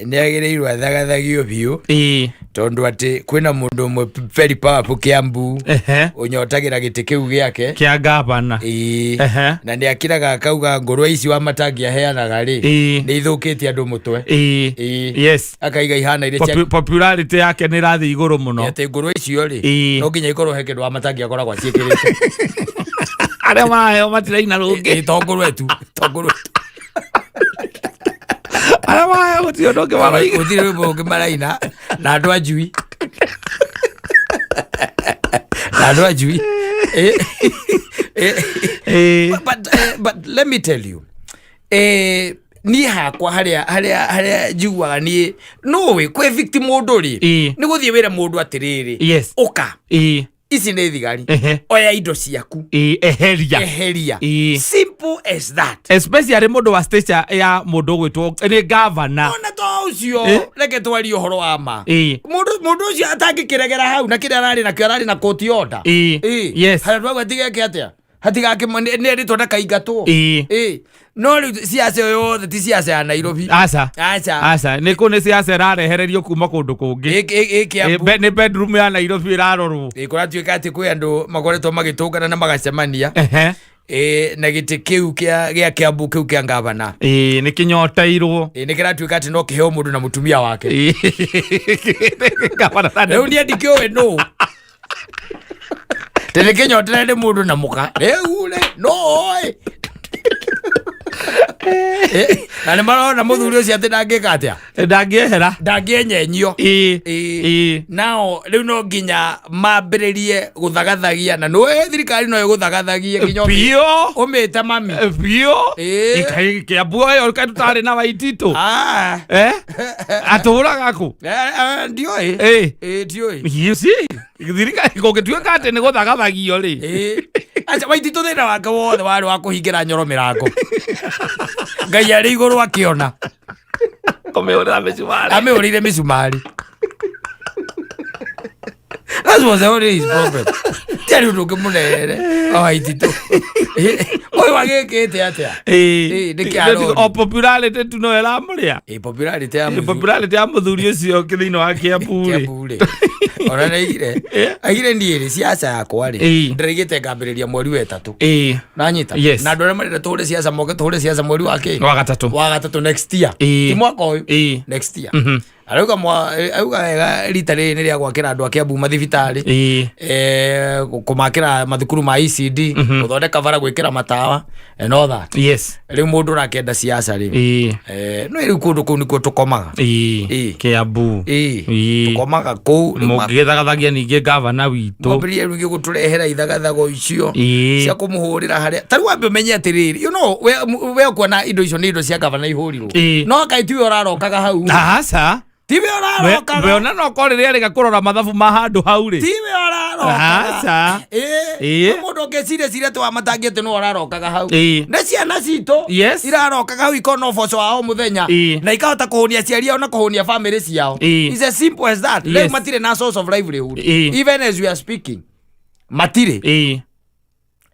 nĩ agĩrĩirwo athagathagio biũ Ĩĩ. tondũ atĩ kwĩna mũndũ ũmwe very powerful Kiambu Ehe. ũnyotagĩra gĩtĩ kĩu gĩake. Kĩa gavana. Ĩĩ. Ehe. Na nĩ akiraga akauga ngũrwe ici wa Matangi aheanaga rĩ Ĩĩ. nĩ ithũkĩtie andũ mũtwe. Ĩĩ. Ĩĩ. Yes. Akaiga ihana iria cia Popularity yake nĩ ĩrathiĩ igũrũ mũno. atĩ ngũrwe icio rĩ Ĩĩ. no nginya ikorwo he kĩndũ wa Matangi akoragwo aciĩkĩrĩte. Arĩa maraheo matiraina rũngĩ. Ĩĩ, to ngũrwe tu, to ngũrwe tu. Arĩa maraheo gũtirĩ ũndũ ũngĩ maroiga. Gũtirĩ rwĩmbo ũngĩ maraina na andũ a njui na andũ a njui. Ĩĩ. But let me tell you, niĩ hakwa harĩa njiguaga niĩ nũĩ kwĩ victim mũndũ rĩ Ĩĩ. nĩ gũthiĩ wĩre mũndũ atĩrĩrĩ Yes. ũka Ĩĩ. ici nĩ thigari Ehe. oya indo ciaku Ĩĩ, eheria. eheria. Ĩĩ. Simple as that. Especially mũndũ wa stature ya mũndũ ũgwĩtwo nĩ gavana. Ona to ũcio Eh? reke twarie ũhoro wa ma. Ĩĩ. Mũndũ ũcio atangĩkĩregera hau na kĩrĩa ararĩ nakĩo ararĩ na court order. Ĩĩ. Ĩĩ. Yes. Harĩa twauga tigeke atĩa hatigake nĩ erĩtwo ndakaingatwo. Ĩĩ. Ĩĩ. No rĩu ciaca ĩyo yothe ti ciaca ya Nairobi. Aca. Aca. Aca nĩ kũ nĩ ciaca ĩrarehererio kuma kũndũ kũngĩ. Ĩ- ĩ- ĩ Ĩ, Kiambu. Nĩ bedroom ya Nairobi ĩrarorwo. Ĩ, kũratuĩka atĩ kwĩ andũ makoretwo magĩtũngana na magacemania. Ehe. Ĩ, na gĩtĩ kĩu gĩa Kiambu kĩu kĩa ngavana. Ĩĩ, nĩ kĩnyoteirwo. Ĩ, nĩ kĩratuĩka atĩ no kĩheo mũndũ na mũtumia wake. Ĩĩ. Gavana Rĩu niĩ ndikĩũĩ nũ tĩ nĩ kĩnyotere nĩ mũndũ na mũka rĩu rĩ no oĩ. Na nĩ marona mũthuri ũcio atĩ ndangĩka atĩa Ndangĩehera. Ndangĩenyenyio. Ĩĩ. Ĩĩ. Ĩĩ. Nao rĩu no nginya mambĩrĩrie gũthagathagia na nĩũĩ thirikari no ĩgũthagathagie nginya Biũ. ũmĩte mami. Biũ. Ĩĩ. Ĩĩ, Kiambu ĩyo kaĩ tũtarĩ na Waititũ? Ah. Eh? Atũraga kũ? Ndiũĩ. Ĩĩ. Ĩĩ, ndiũĩ. You see? Thirikari kũngĩtuĩka atĩ nĩ gũthagathagio rĩ. Ĩĩ. Aca Waititũ thĩna wake wothe warĩ wa kũhingĩra Nyoro mĩrango Ngai arĩ igũrũ akĩona. Kũmĩhũrĩra mĩcumarĩ. Amĩhũrĩire mĩcumarĩ. That was the only his problem. Tiarĩ ũndũ ũngĩ mũnene o Waititũ ũyũ agĩkĩte atĩa. Ĩĩ. Ĩĩ, nĩ kĩaroni. O popularity tu no ĩramũrĩa. Ĩĩ, popularity ya Ĩĩ, mũthuri popularity ya mũthuri ũcio thĩinĩ wa Kiambu rĩ. Kiambu rĩ ona nĩaigire aigire niĩ rĩ ciaca yakwa rĩ Ĩĩ. ndĩraigĩte ngambĩrĩria mweri wa ĩtatũ Ĩĩ. nanyita. Yes. Na andũ arĩa marenda tũhũre ciaca moke tũhũre ciaca mweri wa kĩ Wa gatatũ. Wa gatatũ next year. Ĩĩ. Ti mwaka ũyũ. Ĩĩ. Next year. Arauga auga wega rita rĩrĩ nĩ rĩa gwakĩra andũ a Kiambu mathibitarĩ. Ĩĩ. Kũmakĩra mathukuru ma ECD, gũthondeka bara, gwĩkĩra matawa and all that. Yes. Rĩu mũndũ ũrakĩenda ciaca rĩ Ĩĩ. No rĩu kũndũ kũu nĩkuo tũkomaga. Ĩĩ. Ĩĩ. Kiambu. Ĩĩ. Ĩĩ. Tũkomaga kũu rĩu Mũngĩgĩthagathagia ningĩ gavana witũ. Mwambĩrĩrie rĩu gũtũrehera ithagathago icio Ĩĩ. cia kũmũhũrĩra harĩa ta rĩu wambe ũmenye atĩrĩrĩ, we ũkuona indo icio nĩ indo cia gavana ihũrirwo Ĩĩ. no kaĩ tiwe ũrarokaga hau. Aca. Tiwe ũrarokaga. We ona no korwo rĩrĩa rĩga kũrora mathabu ma handũ hau rĩ. Tiwe ũrarokaga. Aca. Ĩĩ. Ĩĩ. Kwĩ mũndũ ũngĩciria ciria twa matangi atĩ nĩwe ũrarokaga hau. Ĩĩ. Nĩ ciana citũ Yes. irarokaga hau ikona ũboco wa o mũthenya Ĩĩ. na ikahota kũhũnia aciari ao na kũhũnia famĩlĩ ciao. Ĩĩ. It's as simple as that. Rĩu Yes. matirĩ na source of livelihood. Ĩĩ. Even as we are speaking. Matirĩ. Ĩĩ.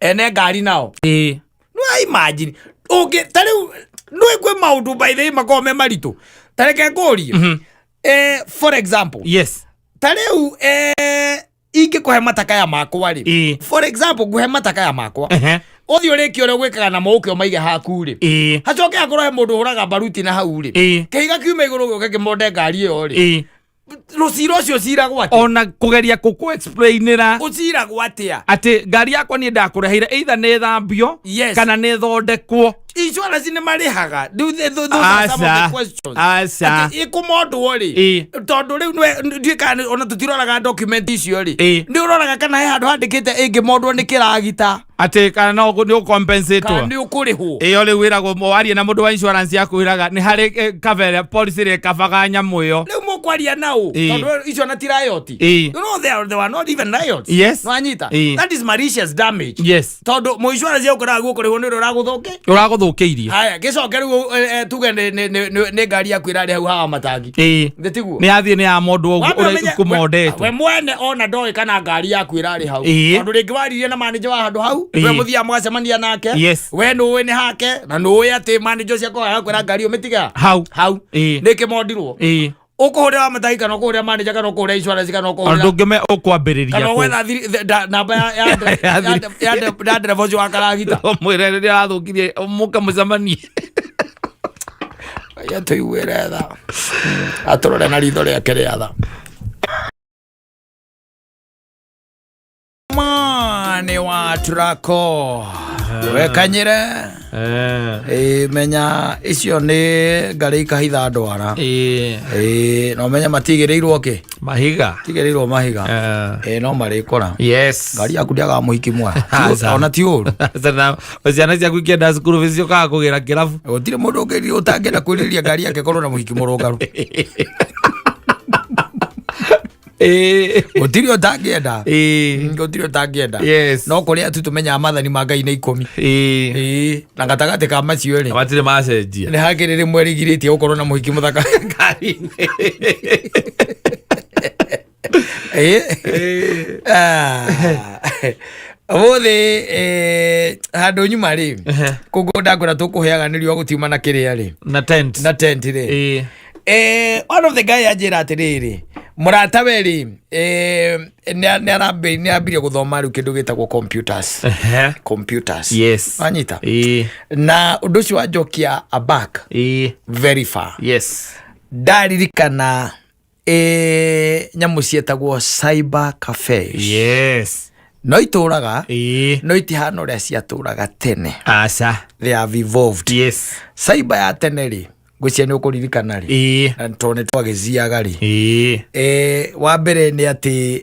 Ene ngari nao. Ĩĩ. No imagine ũngĩ ta rĩu nĩ kwĩ maũndũ by the way makoragwo me maritũ. Ta reke ngũrie. For example, Yes. ta rĩu ingĩkũhe matakaya makwa rĩ. Ĩĩ. For example, ngũhe matakaya makwa. Ehe. Ũthiĩ ũrĩkie ũrĩa ũgwĩkaga namo ũke ũmaige haku rĩ. Ĩĩ. Hacoke hakorwo he mũndũ ũhũraga baruti na hau rĩ. Ĩĩ. Kĩhiga kiume igũrũ gĩũke kĩmonde ngari ĩyo rĩ. Ĩĩ. Rũcira ũcio ũciragwo atĩa? Ona kũgeria gũkũ explainĩra Ũciragwo atĩa? atĩ ngari yakwa niĩ ndakũreheire either nĩ thambio Yes. kana nĩ thondekwo. Insurance nĩ marĩhaga. Rĩu those are some of the Aca. questions. Aca. Atĩ ĩkũmondwo rĩ. Ĩĩ. Tondũ rĩu nĩwe ndiũĩ kana ona tũtiroraga document icio rĩ. Ĩĩ. Nĩ ũroraga kana he handũ handĩkĩte ĩngĩmondwo nĩ kĩragita Atĩ kana no nĩ kana ũcompensatwo. nĩ ũkũrĩhwo. Ĩyo rĩu wĩragwo warie na mũndũ wa insurance yakwĩraga nĩ harĩ cover ĩrĩa policy ĩrĩa ĩkabaga nyamũ ĩyo. Rĩu mũkwaria nao Ĩĩ. tondũ icio na ti riot. Ĩĩ. You know there were not even riots. Yes. Nĩwanyita? Ĩĩ. That is malicious damage. Yes. Tondũ mũ insurance yakwĩraga gũkũrĩhwo nĩ ũrĩa ũragũthũkĩ. Ũragũthũkĩirie. Haya, gĩcoke rĩu tuge nĩ ngari yaku ĩrarĩ hau hawa matangi. Ĩĩ. Nĩ tiguo? Nĩ yathiĩ nĩ ya mũndũ ũguo Wambe ũrĩa ũmenye- ũkũmondetwo. we mwene ona ndoĩ kana ngari yaku ĩrarĩ hau. Ĩĩ. Tondũ rĩngĩ waririe na manager wa handũ hau, Ĩĩ. we mũthiaga mũgacemania nake. Yes. We nũĩ nĩ hake na nũĩ atĩ manager ũcio akoragwo agakwĩra ngari ũmĩtige Hau. hau. Ĩĩ. Nĩ kĩmondirwo. Ĩĩ. Ũkũhũrĩra wa matangi kana ũkũhũrĩra manager kana ũkũhũrĩra insurance kana Ona ũkũhũrĩra ndũngĩme ũkwambĩrĩria kana kũ. ũgwetha namba ya ndereba ũcio wa karagita. Ũmwĩre rĩrĩa arathũkirie mũke mũcemanie. Atũiguĩre tha. Atũrore na ritho rĩake rĩa tha. Mane wa Trako wekanyire ĩ menya icio nĩ ngarĩ ikahitha ndwara Ĩĩ. ĩ no menya matigĩrĩirwo kĩ Mahiga. tigĩrĩirwo mahiga ĩ no marĩkora Yes. ngari yaku ndĩagaga mũhiki mwega Aca. ona ti ũru Aca, na ciana ciaku ikĩenda cukuru fees ciũkaga kũgĩra kĩrabu. Gũtirĩ mũndũ ũtangĩenda kwĩrirĩria ngari yake ĩkorwo na mũhiki mũrũngaru. Ĩĩ. Gũtirĩ ũtangĩenda. Ĩĩ. Gũtirĩ ũtangĩenda. Yes. No kũrĩa tu tũmenyaga maathani ma Ngai nĩ 10. Ĩĩ. Ĩĩ. Na gatagatĩ ka macio rĩ. Matirĩ macenjia. Nĩ hakĩrĩ rĩmwe rĩgirĩtie gũkorwo na mũhiki mũthaka ngari-inĩ. Ĩĩ. Ah. Ũmũthĩ handũ nyuma rĩ kũngũ ndakwĩra tũkũheaga nĩ riũa gũtiuma na kĩrĩa rĩ Na tent. na tent rĩ. Ĩĩ. One of the guy anjĩra atĩrĩrĩ mũrata we rĩ nĩ arambirie gũthoma rĩu kĩndũ gĩtagwo computers. Ehe. Computers. Yes. Wanyita? Ĩĩ. Na ũndũ ũcio wanjokia aback Ĩĩ. very far. Yes. Ndaririkana nyamũ cietagwo cyber cafes. Yes. No itũraga Ĩĩ. no itihana ũrĩa ciatũraga tene. Aca. They have evolved. Yes. Cyber ya tene rĩ ngwĩciria nĩ ũkũririkana rĩ Ĩĩ. na tondũ nĩ twagĩciaga rĩ Ĩĩ. Wa mbere nĩ atĩ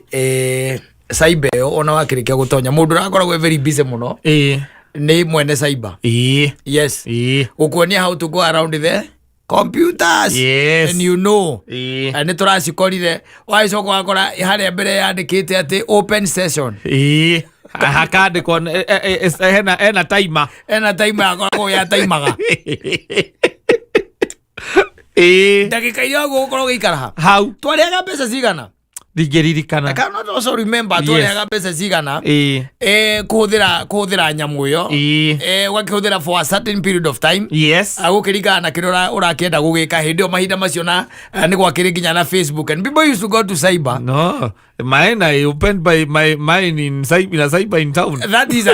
cyber ĩyo ona wakĩrĩkia gũtonya mũndũ ũrakoragwo e very busy mũno Ĩĩ. nĩ mwene cyber. Ĩĩ. Yes. Ĩĩ. Gũkuonia how to go around the computers. Yes. And you know. Ĩĩ. Na nĩ tũracikorire wagĩcoka wakora harĩa mbere yandĩkĩte atĩ open session. Ĩĩ. Hakandĩkwo hena timer. Ena timer yakoragwo yataimaga. Ĩĩ. Ndagĩka iria ũgũkorwo ũgĩikara ha. Hau. Twarĩhaga mbeca cigana? Ndingĩririkana. I cannot also remember Yes. twarĩhaga mbeca cigana. Ĩĩ. Kũhũthĩra nyamũ ĩyo. Ĩĩ. Ũgakĩhũthĩra for a certain period of time. Yes. Gũkĩringana na kĩrĩa ũrakĩenda gũgĩka hĩndĩ ĩyo mahinda macio na nĩ gwakĩrĩ nginya na Facebook and people used to go to cyber. No, mine I opened by my mine in cyber, in a cyber in town. That is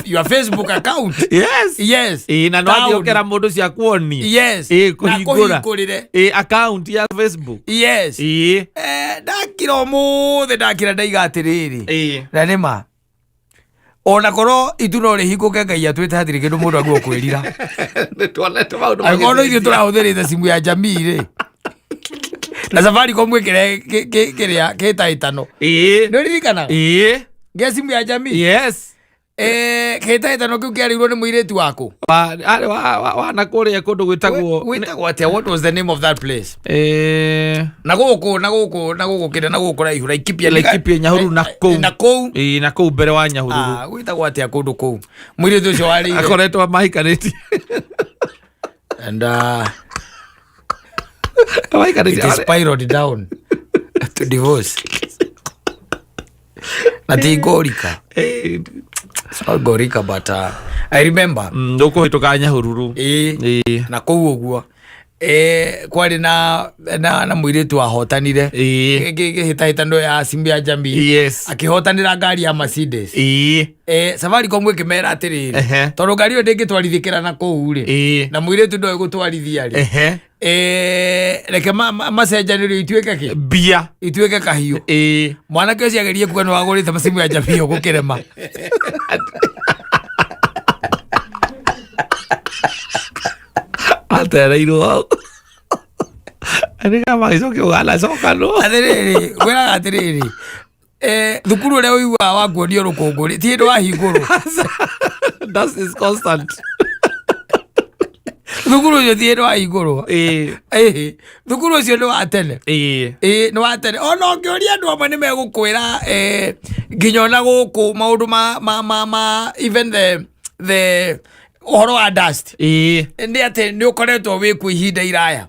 your Facebook account. Yes. Yes. Ĩĩ, na no Town. athiĩ ũkera mũndũ cia kuonia. Yes. Ĩĩ, Na kũhingũra. kũhingũrĩre. Ĩĩ, account ya Facebook. Yes. Ĩĩ. Ndakira ũmũthĩ ndakira ndaiga atĩrĩrĩ. Ĩĩ. Na nĩ ma ona korwo itu no rĩhingũke Ngai atwĩte hatirĩ kĩndũ mũndũ agĩrĩirwo kwĩrira. Nĩtuonete maũndũ Angĩkorwo no ithuĩ magĩcenjia. tũrahũthĩrĩte simu ya jamii rĩ na Safaricom gwĩkĩre kĩrĩa kĩhĩtahĩtano. Ĩĩ. Nĩ ũririkanaga? Ĩĩ. Ngĩa simu ya jamii. Yes. Kĩhĩtahĩtano kĩu kĩarĩirwo nĩ mũirĩtu waku. Arĩ wa na kũrĩa kũndũ gwĩtagwo Gwĩtagwo atĩa? What was the name of that place? Na gũkũ na gũkũ na gũkũ kĩrĩa na gũkũ raihu, Laikipia. Laikipia, Nyahururu na kũu. Na kũu. Ĩĩ, na kũu mbere wa Nyahururu. Ah, gwĩtagwo atĩa kũndũ kũu mũirĩtu ũcio warĩire? Akoretwo mahikanĩtie. And it Mahikanĩtie. is spiraled down to divorce na ti ngorika. It's not ngorika, but I remember. Ũkũhĩtũka Nyahururu. Ĩĩ. Ĩĩ. Na kũu ũguo kwarĩ na mũirĩtu wahotanire kĩhĩtahĩtano ya simu ya jamii. Akĩhotanĩra ngari ya Mercedes. Safaricom ĩkĩmera atĩrĩrĩ, tondũ ngari ĩyo ndĩngĩtwarithĩkĩra na kũu rĩ, na mũirĩtu ndoĩ gũtwarithia rĩ, reke macenjanĩrio ituĩke kĩ? Mbia. Ituĩke kahiũ. Mwanake ũcio agerie kuga nĩ wagũrĩte simu ya jamii ũgũkĩrema. Atereirwo hau nĩga magĩcokia ũganacoka no. Atĩrĩrĩ, ngwĩraga atĩrĩrĩ, thukuru ũrĩa ũiguaga wa kuonio rũkũngũ rĩ, ti hĩndĩ wahingũrwo. Dust is constant. Thukuru ũcio ti hĩndĩ wahingũrwo. Ĩhĩ, thukuru ũcio nĩ wa tene. Ĩĩ, nĩ wa tene. Ona ũngĩũria andũ amwe nĩ megũkwĩra, nginya ona gũkũ maũndũ ma even the ũhoro wa dust nĩ atĩ nĩ ũkoretwo wĩkuo ihinda iraya.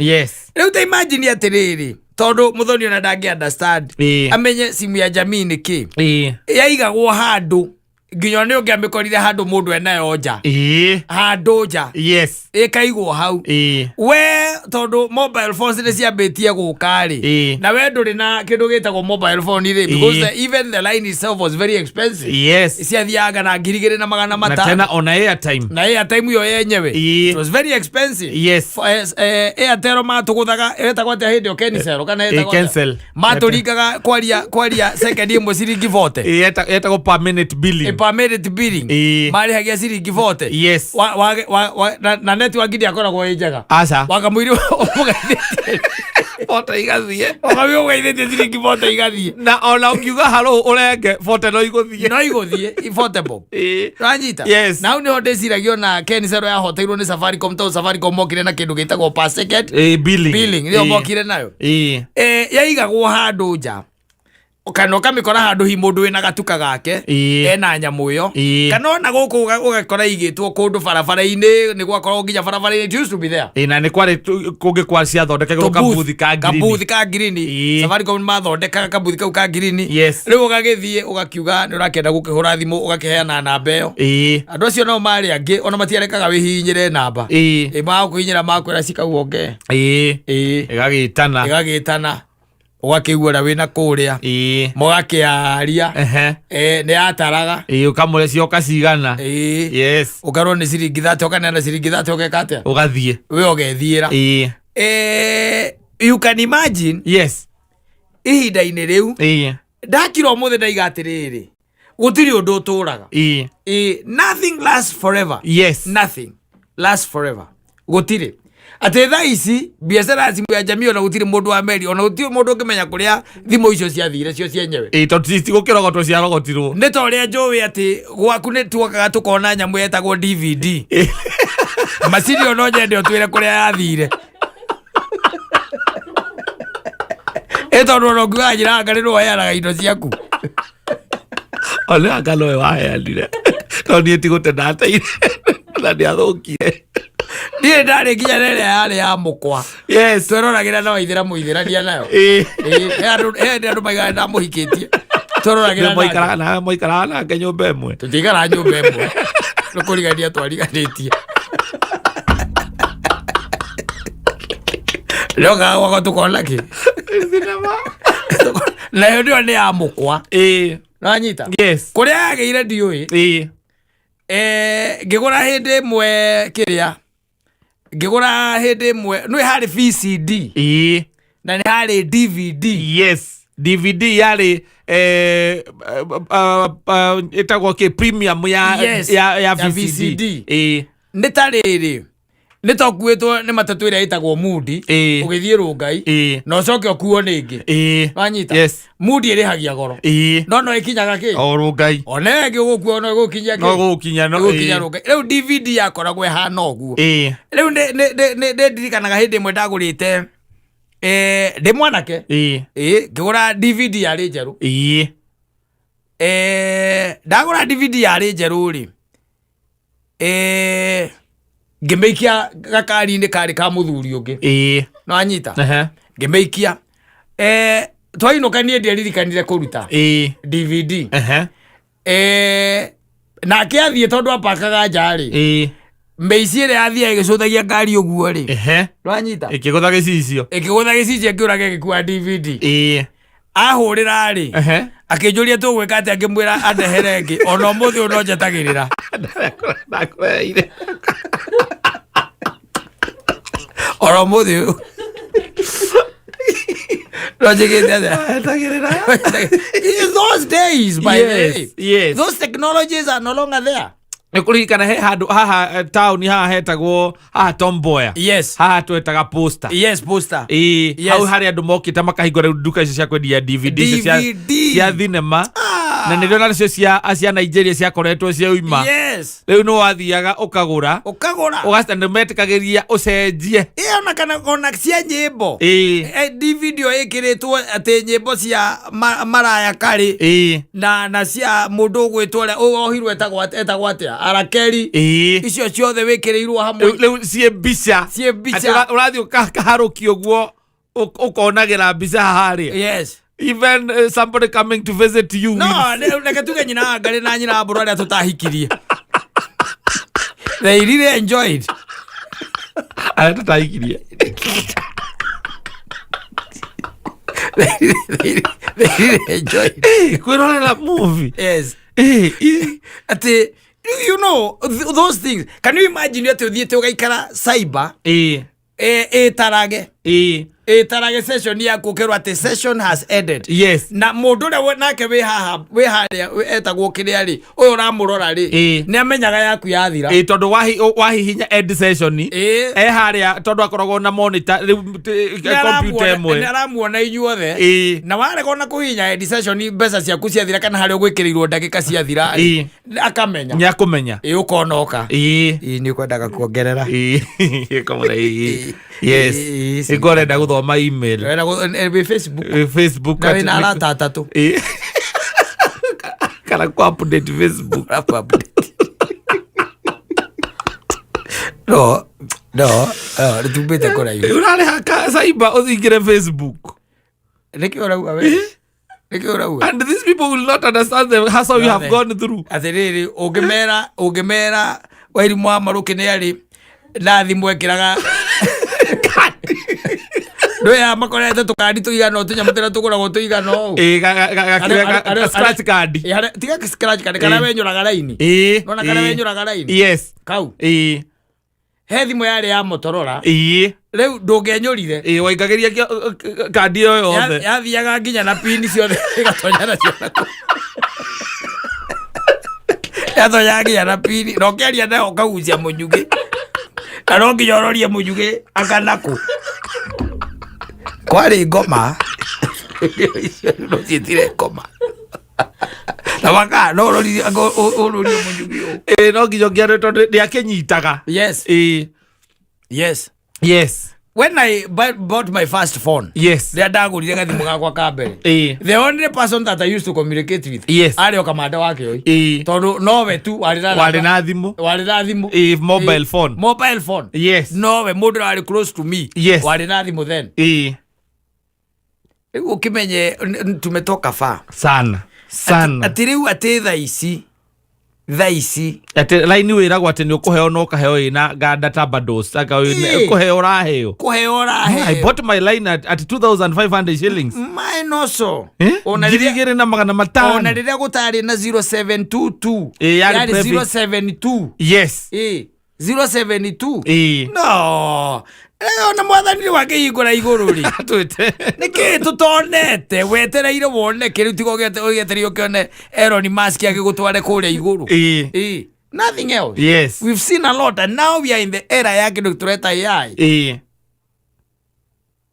Rĩu ta imagine atĩrĩrĩ, tondũ mũthoni ona ndangĩ understand, amenye simu ya jamii nĩ kĩ. Yaigagwo handũ nginya nĩ ũngĩamĩkorire handũ mũndũ enayo nja, handũ nja, ĩkaigwo hau. We tondũ mobile phones nĩ ciambĩtie gũka rĩ, na we ndũrĩ na kĩndũ gĩtagwo mobile phone rĩ, because even the line itself was very expensive. Ciathiaga na 2,000 na magana na matano. Tena ona airtime. Na airtime yo yenyewe, it was very expensive. Airtel matũgũthaga, ĩtagwo atĩa hĩndĩ ĩyo, Kencell kana ĩtagwo atĩa? Kencell. Matũringaga kwaria second ĩmwe ciringi 40. Ĩtagwo per minute billing. Per minute billing. Marĩhagia ciringi 40. Na network ndĩakoragwo ĩ njega. Aca. Wakamũire ũmũgeithĩtie. 40 igathiĩ. Wakamũire ũmũgeithĩtie ciringi 40 igathiĩ. Na ona ũkiuga harũ ũrenge 40 no igũthiĩ. No igũthiĩ 40 bob. Ũranyita? Yes. Na hau nĩho ndĩciragia ona Kencell yahoteirwo nĩ Safaricom, tondũ Safaricom mokire na kĩndũ gĩtagwo per second Billing. billing, nĩyo mokire nayo. Yaigagwo handũ nja kana ũkamĩkora handũ hi mũndũ wĩna gatuka gake, ena nyamũ ĩyo, kana ona gũkũ ũgakora igĩtwo kũndũ barabara-inĩ, nĩ gwakoragwo nginya barabara-inĩ. It used to be there. Ĩĩ, na nĩ kwarĩ kũngĩ kwa ciathondekagĩrwo kabuthi ka ngirini. Kabuthi ka ngirini. Safaricom nĩ mathondekaga kabuthi kau ka ngirini. Rĩu ũgagĩthiĩ ũgakiuga nĩ ũrakĩenda gũkĩhũra thimũ, ũgakĩheana namba ĩyo. Andũ acio nao marĩ angĩ ona matiarekaga wĩhihinyĩre namba. Ĩ, magũkũhihinyĩra makwĩra cikauonge. Ĩgagĩtana. Ĩgagĩtana, ũgakĩigua ũrĩa wĩna kũrĩa, mũgakĩaria. Nĩ yataraga. Ĩĩ, ũkamũre cioka cigana. Ũkarwo nĩ ciringi 30, ũkaneana ciringi 30, ũgeka atĩa? Ũgathiĩ. We ũgethiĩra. You can imagine ihinda-inĩ rĩu ndakira ũmũthĩ ndaiga atĩrĩrĩ, gũtirĩ ũndũ ũtũraga. Nothing lasts forever. Nothing lasts forever, gũtirĩ. Atĩ thaa ici biacara ya simu ya jamii, ona gũtirĩ mũndũ wa meri, ona gũtirĩ mũndũ ũngĩmenya kũrĩa thimũ icio ciathire cio cienyewe. Ĩĩ, tondũ citigũkĩrogotwo, ciarogotirwo. Nĩ ta ũrĩa njũĩ atĩ gwaku nĩ tuokaga tũkona nyamũ yetagwo DVD macini ĩyo, no nyende ũtwĩre kũrĩa yathire, ĩ tondũ ona ũngiuga njĩra anga nĩ rwoheanaga indo ciaku. Ona anga nowe waheanire, tondũ niĩ ti gũte ndateire na nĩathũkire. Niĩ ndarĩ nginya na ĩrĩa yarĩ ya mũkwa, tweroragĩra na waithĩra mũithĩrania nayo. Ĩĩ, he hĩndĩ andũ maigaga ndamũhikĩtie, tweroragĩra nake. Moikaraga nake nyũmba ĩmwe. Tũtiikaraga nyũmba ĩmwe, nĩ kũrigania twariganĩtie. Rĩokaga gwakwa tũkona kĩ nayo nĩyo nĩ ya mũkwa. Nanyita? Kũrĩa yagĩire ndiũĩ. Ngĩgũra hĩndĩ ĩmwe kĩrĩa ngĩgũra hĩndĩ ĩmwe nĩ harĩ VCD na nĩ harĩ DVD. Yes, DVD yarĩ ĩtagwo kĩ, premium ya Yes, ya ya VCD. VCD. Ĩĩ. Nĩ ta rĩrĩ, Nĩ ta ũkuĩtwo nĩ matatũ ĩrĩa ĩtagwo Mudi ũgĩthiĩ Rũngai na ũcoke ũkuo nĩ ĩngĩ. Wanyita? Yes. Mudi ĩrĩhagia goro. No no ĩkinyaga kĩ? O Rũngai. Ona ĩngĩ ũgũkua no ĩgũkinyia kĩ? No gũgũkinya no. Ĩgũkinya Rũngai. Rĩu DVD yakoragwo ĩhana ũguo. Rĩu nĩ ndirikanaga hĩndĩ ĩmwe ndagũrĩte ndĩ mwanake. Ĩĩ, ngĩgũra DVD yarĩ njerũ. Ndagũra DVD yarĩ njerũ rĩ, ngĩmĩikia gakari-inĩ karĩ ka mũthuri ũngĩ. No anyita? Ehe. Ngĩmĩikia. Twainũka niĩ ndiaririkanire kũruta DVD. Nake athiĩ tondũ apakaga nja rĩ, mĩici ĩrĩa yathiaga ĩgĩcũthagia ngari ũguo rĩ, nwanyita? Ĩkĩgũtha gĩcicio. Ĩkĩgũtha gĩcicio ĩkĩũraga ĩgĩkua DVD. Ahũrĩra rĩ, akĩnjũria tũgwĩka atĩa, ngĩmwĩra andehere ĩngĩ. Ona ũmũthĩ ũyũ no njetagĩrĩra. Ndakũheire. Ona ũmũthĩ ũyũ no njĩkĩte atĩa? Etagĩrĩra. In those days, by the way, those technologies are no longer there. Nĩ kũririkana he handũ haha taũni haha hetagwo haha Tom Mboya. Haha twetaga posta. Yes, poster. Ĩĩ, hau harĩa andũ mokĩte makahingũra rĩu nduka icio cia kwendia DVD icio DVD. cia thinema. Na nĩrĩo nacio cia Nigeria ciakoretwo ciauma. Rĩu nĩ wathiaga ũkagũra. Ũkagũra. Ũgaca nĩ metĩkagĩria ũcenjie. Ĩ, ona kana ona cia nyĩmbo. DVD ĩyo ĩkĩrĩtwo atĩ nyĩmbo cia Maraya Karĩ. Na cia mũndũ ũgwĩtwo ũrĩa wohirwo etagwo atĩa, Arakeri. Icio ciothe wĩkĩrĩirwo hamwe. Rĩu ciĩ mbica. Ciĩ mbica. Atĩ ũrathiĩ ũkaharũkia ũguo ũkonagĩra mbica harĩa. Even somebody coming to visit you. No, reke tuge nyina wa Ngarĩ na nyina wa Mbũrũ arĩa tũtahikirie. They really enjoyed. Arĩa tũtahikirie. They really enjoyed. Kwĩrorera movie. Yes. Atĩ you know those things. Can you imagine atĩ ũthiĩte ũgaikara cyber ĩtarage ĩtarage session yaku ũkerwo atĩ session has ended. Na mũndũ ũrĩa nake wĩ haha wĩ harĩa etagwo kĩrĩa rĩ, ũyũ ũramũrora rĩ, nĩ amenyaga yaku yathira. Ĩĩ, tondũ wahihinya end session e harĩa tondũ akoragwo na monitor rĩu computer ĩmwe. Nĩ aramuona inyuothe. Na warega ona kũhihinya end session mbeca ciaku ciathira kana harĩa ũgwĩkĩrĩirwo ndagĩka ciathira rĩ, akamenya. Nĩ akũmenya. Ĩĩ, ũkonoka. Ĩĩ, nĩ ũkwendaga kuongerera. Ĩĩ, ĩĩ. Yes. Ĩĩ, Ĩngũ arenda gũthoma email. Wĩna wĩ Facebook. Facebook Na wĩna arata atatũ. Ĩĩ. Kana ku update Facebook. Alafu update. No, no, no, nĩtumbĩte kũraihu. Ũrarĩha ka cyber ũthingĩre Facebook. Nĩkĩ ũrauga we? Nĩkĩ ũrauga? And these people will not understand the hassle you have gone through. Atĩrĩrĩ, ũngĩmera Wairimũ wa Marũkĩ nĩ arĩ na thimũ ekĩraga ndũya makorete tũkandi tũigana ũũ, tũnyamũ tũrĩa tũgũragwo tũigana ũũ. Ĩĩ, ga scratch card. Ĩĩ, tiga scratch card, karĩa wenyũraga raini. Nona karĩa wenyũraga raini? Yes. Kau. He thimũ yarĩ ya Motorola. Rĩu ndũngĩenyũrire. Ĩĩ, waikagĩria kandi ĩyo yothe. Yathiaga nginya na pini ciothe ĩgatonya nacio na kũu. Yatonyaga nginya na pini na ũkĩaria nayo ũkagucia mũnyugĩ na no nginya ũrorie mũnyugĩ akanakũ. Kwarĩ ngoma. Icio no ciĩtire ngoma. Na waka no ũrorie ũrorie mũnyugĩ ũũ. Ĩĩ, no nginya ũngĩarĩ tondũ ndĩakĩnyitaga. Ĩĩ. Yes. When I bought my first phone, rĩrĩa ndagũrire gathimũ gakwa ka mbere, the only person that I used to communicate with arĩ o kamanda wa Kĩoi. Tondũ nowe tu warĩ na Warĩ na thimũ. Warĩ na thimũ. Ĩĩ, mobile phone. Mobile phone. Nowe mũndũ ũrĩa warĩ close to me. Warĩ na thimũ then. Rĩu ũkĩmenye tumetoka far. Sana. Sana. Atĩ rĩu atĩ thaa ici. Thaa ici. Atĩ laini wĩragwo atĩ nĩ ũkũheo no ũkaheo ĩna ganda ta bundles. Anga ũkũheo ũraheo. Kũheo ũraheo. I bought my line at 2,500 shillings. Mine also. Ona Ngiri igĩrĩ na magana matano. Ona rĩrĩa gũtarĩ na 0722. Ĩĩ, yarĩ Yarĩ prefix. 072. Yes. Ĩĩ. 072. Ĩĩ. No. Ona mwathani rĩu akĩhingũra igũrũ rĩ. Atwĩte. Nĩkĩ tũtonete wetereire wone kĩrĩu tiga ũgĩetereire ũkĩone Elon Musk agĩgũtware kũrĩa igũrũ. Ĩĩ. Ĩĩ. Nothing else. Yes. We've seen a lot and now we are in the era ya kindu tureta AI. Ĩĩ,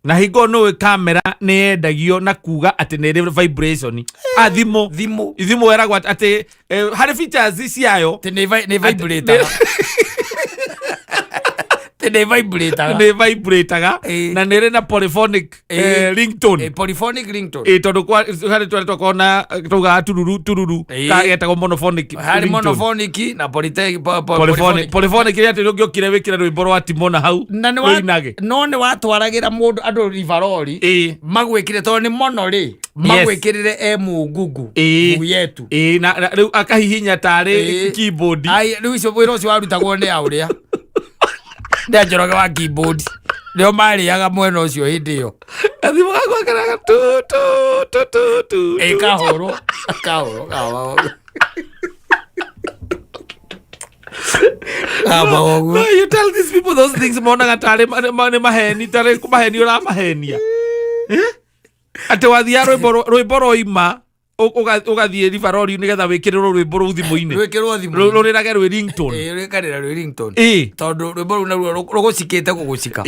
na hingo nĩ kamera nĩ yendagio na kuga atĩ nĩ ĩrĩ vibration, a thimũ. Thimũ. Thimũ eragwo atĩ harĩ features ciayo. Atĩ nĩ vibrator, atĩ nĩ vibrator. Nĩ vibrataga. Na nĩ ĩrĩ na polyphonic ringtone. Polyphonic ringtone. Ĩ, tondũ harĩ twarĩ twakona taugaga tururu tururu. Getagwo monophonic Harĩ ringtone. Monophonic na polyphonic. Polyphonic ĩrĩa atĩ ũngĩokire wĩkĩre rwĩmbo rwa Timona hau na nĩ wa rũinage. No nĩ watwaragĩra mũndũ andũ ribarori magwĩkĩre, tondũ nĩ mono rĩ, magwĩkĩrĩre e mungungu yetu. Ĩ, na rĩu akahihinya tarĩ keyboard. Ai, rĩu icio wĩra ũcio warutagwo nĩ a ũrĩa nĩ anjoroge wa keyboard, nĩo marĩaga mwena ũcio hĩndĩ ĩyo. Gathimũ gakwa karaga tu tu tu tu tu. Ĩ, kahũrwo kahũrwo kahũrwo kaba ũguo. No, you tell these people those things, monaga tarĩ nĩ maheni, tarĩ kũmaheni ũramahenia. Eh? Atĩ wathiaga rwĩmbo roima ũgathiĩ ribarori nĩgetha wĩkĩrĩrwo rwĩmbo rũu thimũ-inĩ. Rwĩkĩrwo thimũ. Rũrĩrage rwĩ ringtone. Ĩ, rwĩkarĩra rwĩ ringtone. Tondũ rwĩmbo rũu naruo rũgũcikĩte kũgũcika.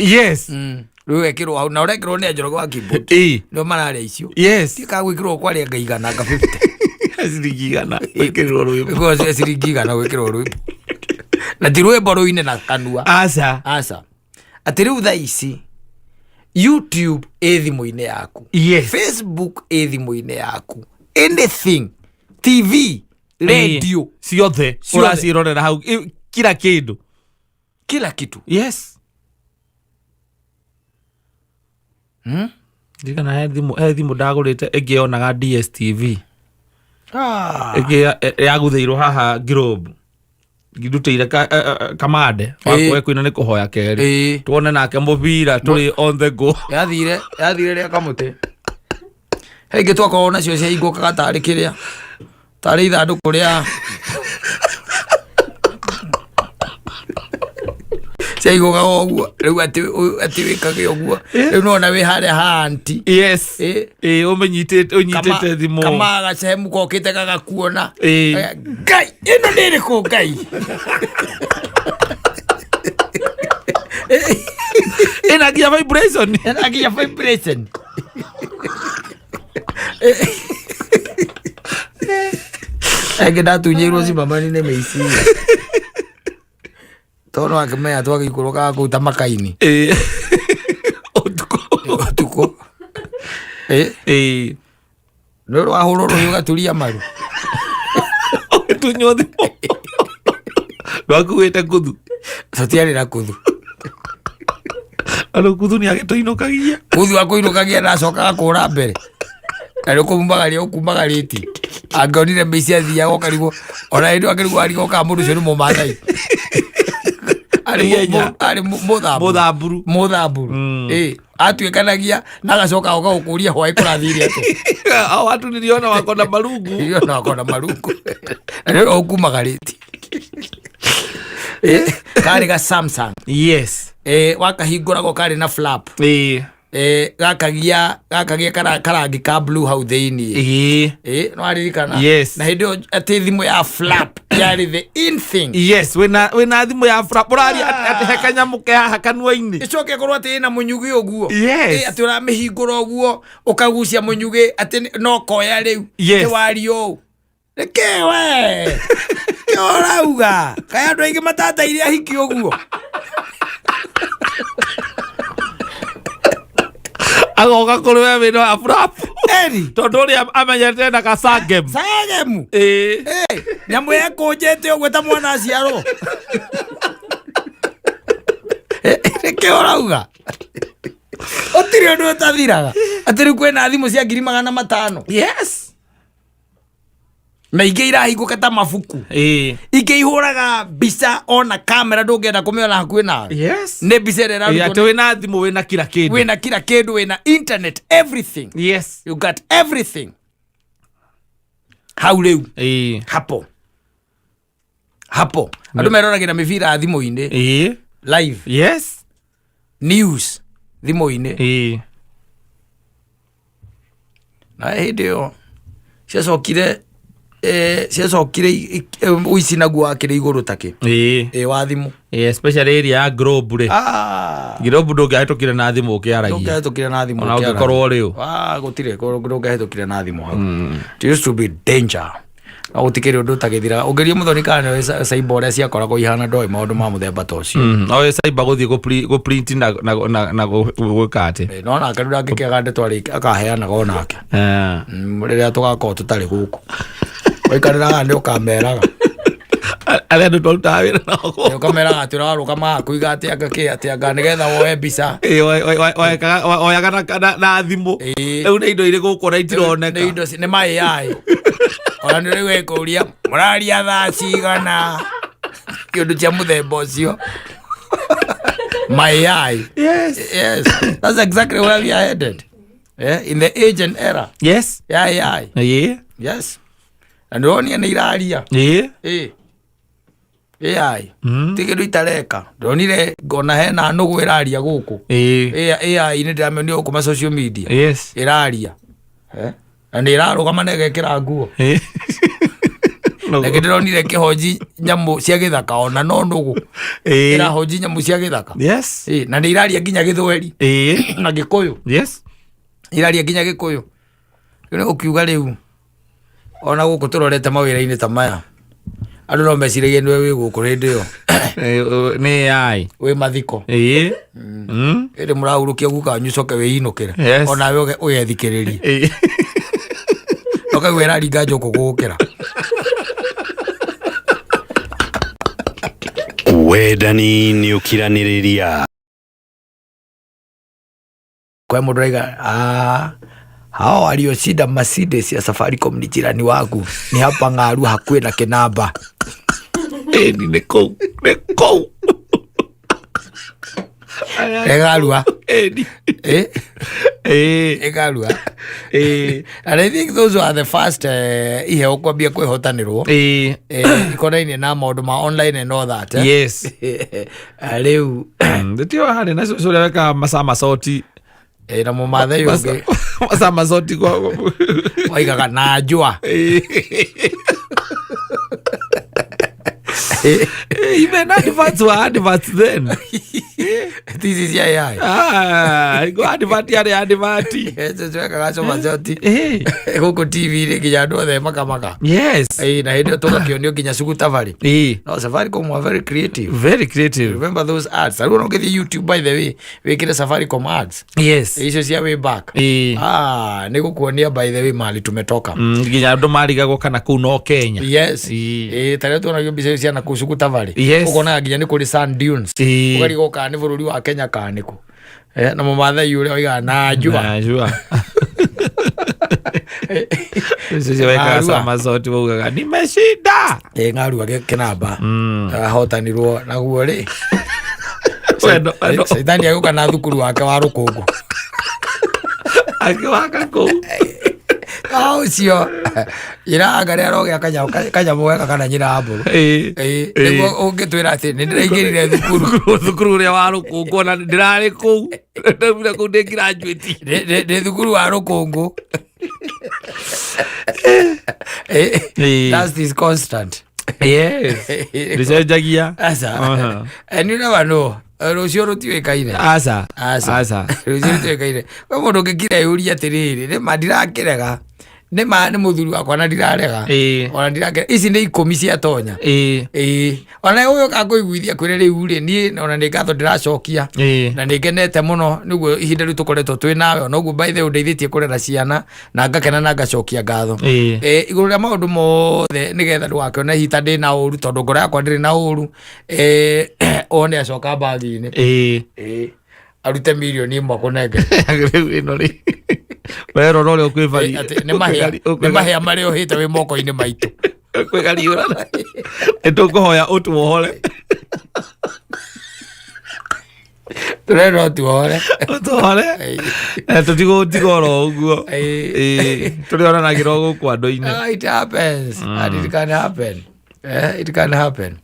Rĩu wekĩrwo hau na ũrekĩrwo nĩ anjoroge wa keyboard. Nĩo mararĩa icio. Tikagwĩkĩrwo kwarĩa nga 100 nga 50. Ciringi 100 wĩkĩrĩrwo rwĩmbo. Gwĩkĩrwo ciringi 100 gwĩkĩrwo rwĩmbo, na ti rwĩmbo rũine na kanua. Aca. Aca, atĩ rĩu thaa ici YouTube ĩ thimũ-inĩ yaku, Facebook ĩ thimũ-inĩ yaku, anything, TV, radio. Ciothe. Ciothe. Ũraciĩrorera hau. Kila kĩndũ. Kila kitu. Ndirikana he thimũ ndagũrĩte ĩngĩ yonaga DSTV. Ĩngĩ yaguthĩirwo haha Globe, ngindutĩire kamande wakwa kwĩna nĩ kũhoya kerĩ tuone nake mũbira tũrĩ on the go. Yathire rĩa kamũtĩ. He ingĩ twakoragwo nacio ciahingũkaga tarĩ kĩrĩa, tarĩ ithandũkũ rĩa ciahingũkaga ũguo. Rĩu atĩ wĩkage ũguo, rĩu nona wĩ harĩa ha anti. Ĩ, ũmĩnyitĩte, ũnyitĩte thimũ. Kama gacehemu kokĩte gagakuona. Ngai, ĩno nĩ ĩrĩkũ, Ngai? Ĩna nginya vibration. Ĩna nginya vibration. Engĩ ndatunyĩirwo cimamani nĩ mĩici, tondũ akĩmenya twagĩikũrũkaga kũu ta makaini. Ũtukũ. Ũtukũ. Nĩ ũrwahũrwo rũhiũ ũgaturia maru. Ũgĩtunywo thimũ, ndwakuĩte kuthu? Tũtiarĩ na kuthu. Andũ kuthu nĩ agĩtũinũkagia. Kuthu akũinũkagia na acokaga kũra mbere, na nĩ ũkũmumagaria, ũkumagarĩtie, angĩonire mĩici athiaga ũkarigwo, ona hĩndĩ ĩyo akĩrigwo, arigwo kana mũndũ ũcio nĩ mũmathai. Arĩ Ihenya. arĩ mũthamburu. Mũthamburu. Mũthamburu. Ĩ, atuĩkanagia na agacoka oka gũkũria hwaĩ kũrathire atĩa. Hao watu niliona wako na marungu. Irio na wako na marungu, na nĩ ũkumagarĩtie. Karĩ ga Samsung. Wakahingũragwo karĩ na flap. Gakagia karangi ka blue hau thĩiniĩ. No aririkana? Yes. Na hĩndĩ ĩyo atĩ thimũ ya flap yarĩ the in thing. Yes, wĩna thimũ ya flap, ũraria atĩ he kanyamũ ke haha kanua-inĩ. Ĩcoke ĩkorwo atĩ ĩna mũnyugĩ ũguo. Atĩ ũramĩhingũra ũguo ũkagucia mũnyugĩ, atĩ no koya rĩu. Atĩ waria ũũ nĩkĩ we kĩ ũrauga, kaĩ andũ aingĩ matataire ahiki ũguo. Agoka kũrĩ we wĩna wa flap. Eri. Tondũ ũrĩa amenyete na kasangem. Sagemu. Nyamũ ĩkũnjĩte ũguo ta mwana aciarwo. Nĩkĩ ũrauga ũtirĩ ũndũ ũtathiraga, atĩ rĩu kwĩna thimũ cia 500,000? Na ingĩ irahingũka ta mabuku. Ingĩ ihũraga mbica ona kamera ndũngĩenda kũmĩona hakuhĩ nawe. Nĩ mbica ĩrĩa Ĩ, ĩrarutwo. Atĩ wĩna thimũ wĩna kila kĩndũ. Wĩna kila kĩndũ, wĩna internet, everything. You got everything hau rĩu. Hapo hapo andũ meroragĩra mĩbira thimũ-inĩ live, news thimũ-inĩ. Na hĩndĩ ĩyo ciacokire. Ciacokire ũici naguo wakĩrĩ igũrũ takĩ. Wa thimũ. Especially area ya Globe rĩ. Ah. Globe ndũngĩahĩtũkire na thimũ ũkĩaragia. Ndũngĩahĩtũkire na thimũ Ona ũkĩaragia. ũngĩkorwo rĩ ũ. Ah, gũtirĩ ndũngĩahĩtũkire na thimũ hau. It used to be danger. Na gũtikĩrĩ ũndũ ũtagĩthiraga. Ũngĩria mũthoni kana nĩoĩ cyber ũrĩa ciakoragwo ihana, ndoĩ maũndũ ma mũthemba ta ũcio. No cyber gũthiĩ gũ print na gwĩka atĩ. No nake rĩu ndangĩkĩaga ndeto akaheanaga onake. Rĩrĩa tũgakorwo tũtarĩ gũkũ, waikarĩra nĩ ũkameraga. Arĩa andũ twarutaga wĩra nao gũkũ. Ũkameraga atĩ ũrarũgama kũiga atĩ anga kĩ atĩ anga nĩgetha woe mbica. Oyaga na thimũ. Rĩu nĩ indo irĩ gũkũ na itironeka. Nĩ indo nĩ ma AI. Ona nĩ rĩu ĩkũria mũraria thaa cigana, kĩũndũ cia mũthemba ũcio, ma AI. Yes, that's exactly where we are headed, yeah, in the age and era ya AI. Yes, na ndĩronire nĩ iraria. AI ti kĩndũ itareka. Ndonire ngona hena nũgũ ĩraria gũkũ. AI nĩ ndĩramĩonire gũkũ ma social media. Ĩraria. Na nĩ ĩrarũgama na ĩgekĩra nguo. Reke ndĩronire kĩhonji nyamũ cia gĩthaka, ona no nũgũ ĩrahonji nyamũ cia gĩthaka. Na nĩ iraria nginya gĩthweri na gĩkũyũ. Iraria nginya gĩkũyũ. Rĩu nĩ gũkiuga rĩu ona gũkũ tũrorete mawĩra-inĩ ta maya, andũ no meciragie nĩwe wĩ gũkũ hĩndĩ ĩyo. Nĩ AI. Wĩ mathiko. Ĩndĩ mũrahurũkia guka wanyu, ũcoke wĩinũkĩre. Onawe ũgethikĩrĩrie. Ũkaigua ĩraringa njũkũ gũgũkĩra. Wendani nĩ ũkiranĩrĩria. Kwa mũndũ raiga, "Ah, hao walioshinda Mercedes ya Safaricom ni jirani wangu, ni hapa Ng'aru hakuĩ na kĩnamba." Ĩni nĩ kũu, nĩ kũu. Ĩgarua. Ĩni. Eh? Ĩgarua. And I think those were the first iheo kwambia kwĩhotanĩrwo ikonainie na maũndũ ma online and all that, eh? Rĩu Ndĩtio harĩ na cũcũ ũrĩa wekaga maca macoti. Na mũmathai ũngĩ. Maca macoti kwa waigaga na njua. Even adverts were adverts then. Tici cia AI. Ah, go advert yarĩ advert. Cũcũ wekaga cobacoti gũkũ TV-inĩ nginya andũ othe makamaka. Na hĩndĩ ĩyo tũgakĩonio nginya Sugu Tafari. No Safaricom were very creative. Very creative. Remember those ads? Rĩu ona ũngĩthiĩ YouTube, by the way, wĩkĩre Safaricom ads icio cia way back, ah, nĩ gũkuonia, by the way, mahali tumetoka. Nginya andũ marigagwo kana kũu no Kenya. Ta rĩrĩa tuonagio mbica icio cia nakũu Sugu Tafari, ũkonaga nginya nĩ kũrĩ sand dunes. Ũkarigwo kana nĩ bũrũri wa Kenya kana nĩkũ. Na mũmathai ũrĩa oigaga na njua. Najua. Ũcio wekaga Narua. somersault waugaga nimeshinda. Ng'arua kĩnamba ahotanirwo naguo rĩ. Wendo. Caitani agĩũka na thukuru wake wa rũkũngũ. Akĩwaka kũu. Ah, ũcio nyina anga nĩ arogĩa kanyamũ gaka kana nyina wa mbũrũ. Nĩguo ũngĩtwĩra atĩ nĩ ndĩraingĩrire thukuru. Thukuru ũrĩa wa rũkũngũ, ona ndĩrarĩ kũu, ndaumire kũu ndĩ graduate. Ndĩ thukuru wa rũkũngũ. That is constant. Yes, ndĩcenjagia. Aca. And you never know, rũciũ rũtiũĩkaine. Aca. Aca. Aca. Rũciũ rũtiũĩkaine. Kwĩ mũndũ ũngĩkira yũria atĩrĩrĩ, nĩ ma ndirakĩrega, nĩ ma nĩ mũthuri wakwa na ndirarega. Ona ndirakĩrega, ici nĩ 10 ciatonya. Ĩĩ, ona ũyũ akũiguithia kwĩre rĩu rĩ, niĩ ona nĩ ngatho ndĩracokia na nĩ ngenete mũno nĩguo ihinda rĩu tũkoretwo twĩ nawe, ona ũguo, by the way, ũndeithĩtie kũrera ciana na ngakena na ngacokia ngatho. Igũrũ rĩa maũndũ mothe, nĩgetha ndũgakĩone hita ndĩ na ũru, tondũ ngoro yakwa ndĩrĩ na ũru. One acoka mbagi-inĩ. Arute mirioni 1 kũnenge. Rĩu ĩno rĩ, werora ũrĩa ũkwĩbari. Atĩ nĩ mahĩa marĩa ũhĩte wĩ moko-inĩ maitũ. Kwĩgariũra nĩ tũkũhoya ũtuohore. Tũrenda ũtuohore. Ũtuohore. Tũtigũtiga oro ũguo. Tũrĩonanagĩra o gũkũ andũ-inĩ. Ah, it happens and it can happen. It can happen.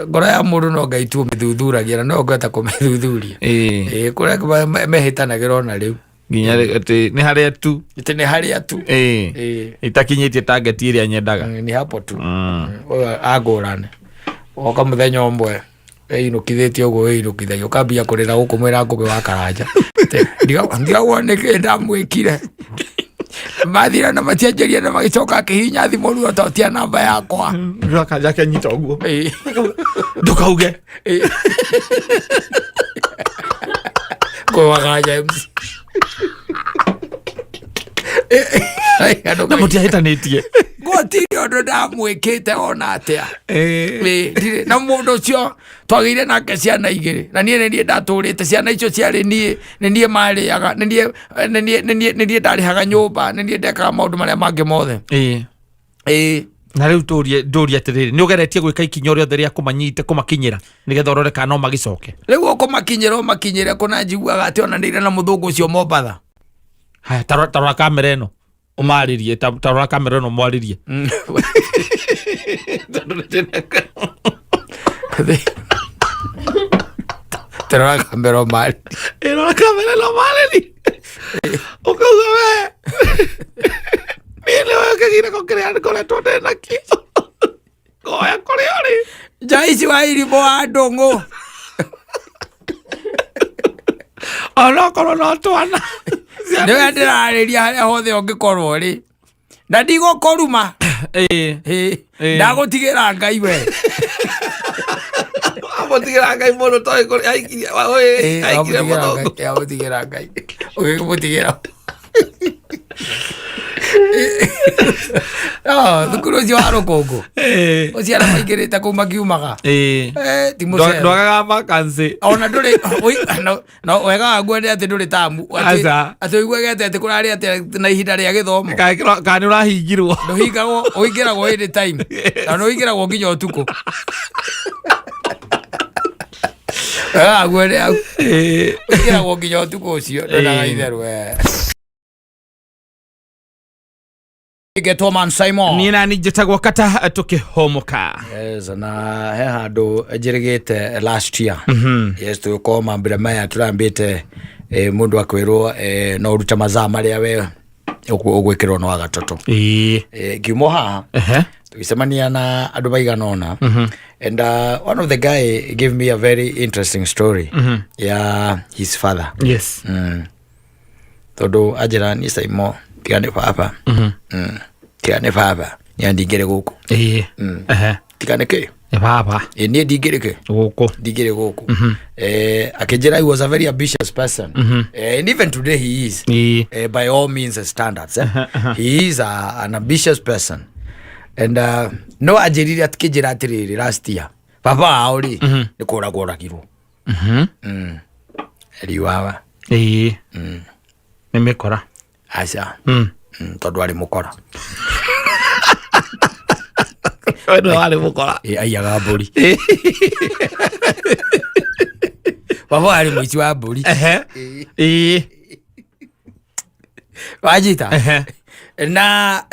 Ngoro ya mũndũ no Ngai tu ũmĩthuthuragia na no ngweta kũmĩthuthuria. Kũrĩa mehĩtanagĩra ona rĩu. Nginya atĩ nĩ harĩa tu. Atĩ nĩ harĩa tu. Ĩĩ. Ĩĩ. Itakinyĩtie target ĩrĩa nyendaga. Nĩ hapo tu. Ũyũ angũrane oka mũthenya ũmwe ĩinũkithĩtie ũguo ĩinũkithagia ũkambia kũrĩra gũkũ mwĩra Ngũgĩ wa Karanja. Ndigagwo nĩkĩ ndamwĩkire. Mathira na matianjĩria na magĩcoka akĩhihinya thimũ rĩu atotia namba yakwa. Wakanja akĩnyita ũguo. Ĩĩ. Ndũkauge. Ĩĩ. Ngũgĩ wa Karanja MC. Na mũtiahĩtanĩtie. Gũtirĩ ũndũ ndamwĩkĩte ona atĩa. Ĩĩ. Ĩĩ, ndirĩ. Na mũndũ ũcio twagĩire nake ciana igĩrĩ na niĩ nĩ niĩ ndatũrĩte ciana icio ciarĩ niĩ nĩ niĩ marĩaga nĩ niĩ nĩ niĩ nĩ niĩ nĩ niĩ ndarĩhaga nyũmba nĩ niĩ ndekaga maũndũ marĩa mangĩ mothe. Ĩĩ. Ĩĩ. Na rĩu tũrie ndũrie atĩrĩrĩ, nĩ ũgeretie gwĩka ikinya o rĩothe rĩa kũmanyita kũmakinyĩra nĩgetha ũrore kana no magĩcoke? Rĩu ũkũmakinyĩra ũmakinyĩre kũna njiguaga atĩ ona nĩire na mũthũngũ ũcio Mombatha. Haya, tarora kamera ĩno ũmarĩrie, tarora kamera ĩno ũmwarĩrie. Tarora kamera ũmarĩrie. Ĩrora kamera ĩno ũmarĩrie. Ũkauga we niĩ nĩwe ũkĩgire kũkĩrĩa ngoretwo ndĩ nakĩo ngoya kũrĩa ũrĩ. Njaici wa irimũ wa ndũng'ũ. Onokorwo no twana. Nĩwe ndĩrarĩria harĩa hothe ũngĩkorwo ũrĩ na ndigũkũruma. Ĩĩ. Ĩĩ. Ĩĩ. Ndagũtigĩra Ngai we. Amũtigĩra Ngai mũndũ toĩ kũrĩa aikirie, Ĩĩ, aikire wamũtigĩra mũthũngũ. Ngai, wamũtigĩra Ngai. Ũgĩkĩmũtigĩra. No, thukuru ũcio wa rũkũngũ. Ĩĩ. Ũcio arĩa maingĩrĩte kũu makiumaga. Ĩĩ. Ti mũcere. Ndwagaga vacancy. Ona ndũrĩ, oi, no wega waguo nĩ atĩ ndũrĩ tamu. Aca. Atĩ ũiguage atĩ atĩ kũrarĩ atĩ na ihinda rĩa gĩthomo. Kana nĩ ũrahingirwo. Ndũhingagwo, ũhingĩragwo any time. Na nĩ ũhingĩragwo nginya ũtukũ. Wega waguo nĩ hau. Ĩĩ. Ũhingĩragwo nginya ũtukũ ũcio, ndũnaga Ĩĩ. itherũ, eh. Ngetwo Man Simon. Niĩ nani njĩtagwo Kata tũkĩhũmũka. Yes, na he handũ njĩrĩgĩte last year. Yes, tũgĩkorwo mambĩra maya tũrambĩte mũndũ akwĩrwo no ũrute mazaa marĩa we ũgwĩkĩrwo no agatoto. Ĩĩ. Ngiuma haha Ehe. tũgĩcemania na andũ maigana ũna and one of the guy gave me a very interesting story ya his father. Yes. Tondũ anjĩra niĩ Saimo tiga nĩ baba. Tiga nĩ baba niĩ ndingĩrĩ gũkũ. Ĩĩ. Ehe. Tiga nĩ kĩ? Nĩ baba. Ĩ, niĩ ndingĩrĩ kĩ? Gũkũ. Ndingĩrĩ gũkũ. Akĩnjĩra he was a very ambitious person. And even today he is. Ĩĩ. By all means and standards. He is an ambitious person. And no anjĩrire akĩnjĩra atĩrĩrĩ last year baba wao rĩ nĩ kũragwo oragirwo. Riuawa. Ĩĩ. Nĩ mĩkora. Aca. Tondũ arĩ mũkora. We nĩwe warĩ mũkora. Ĩ, aiyaga mbũri. Baba arĩ mũici wa mbũri. Ehe. Ĩĩ. Wanyita? Ehe. Na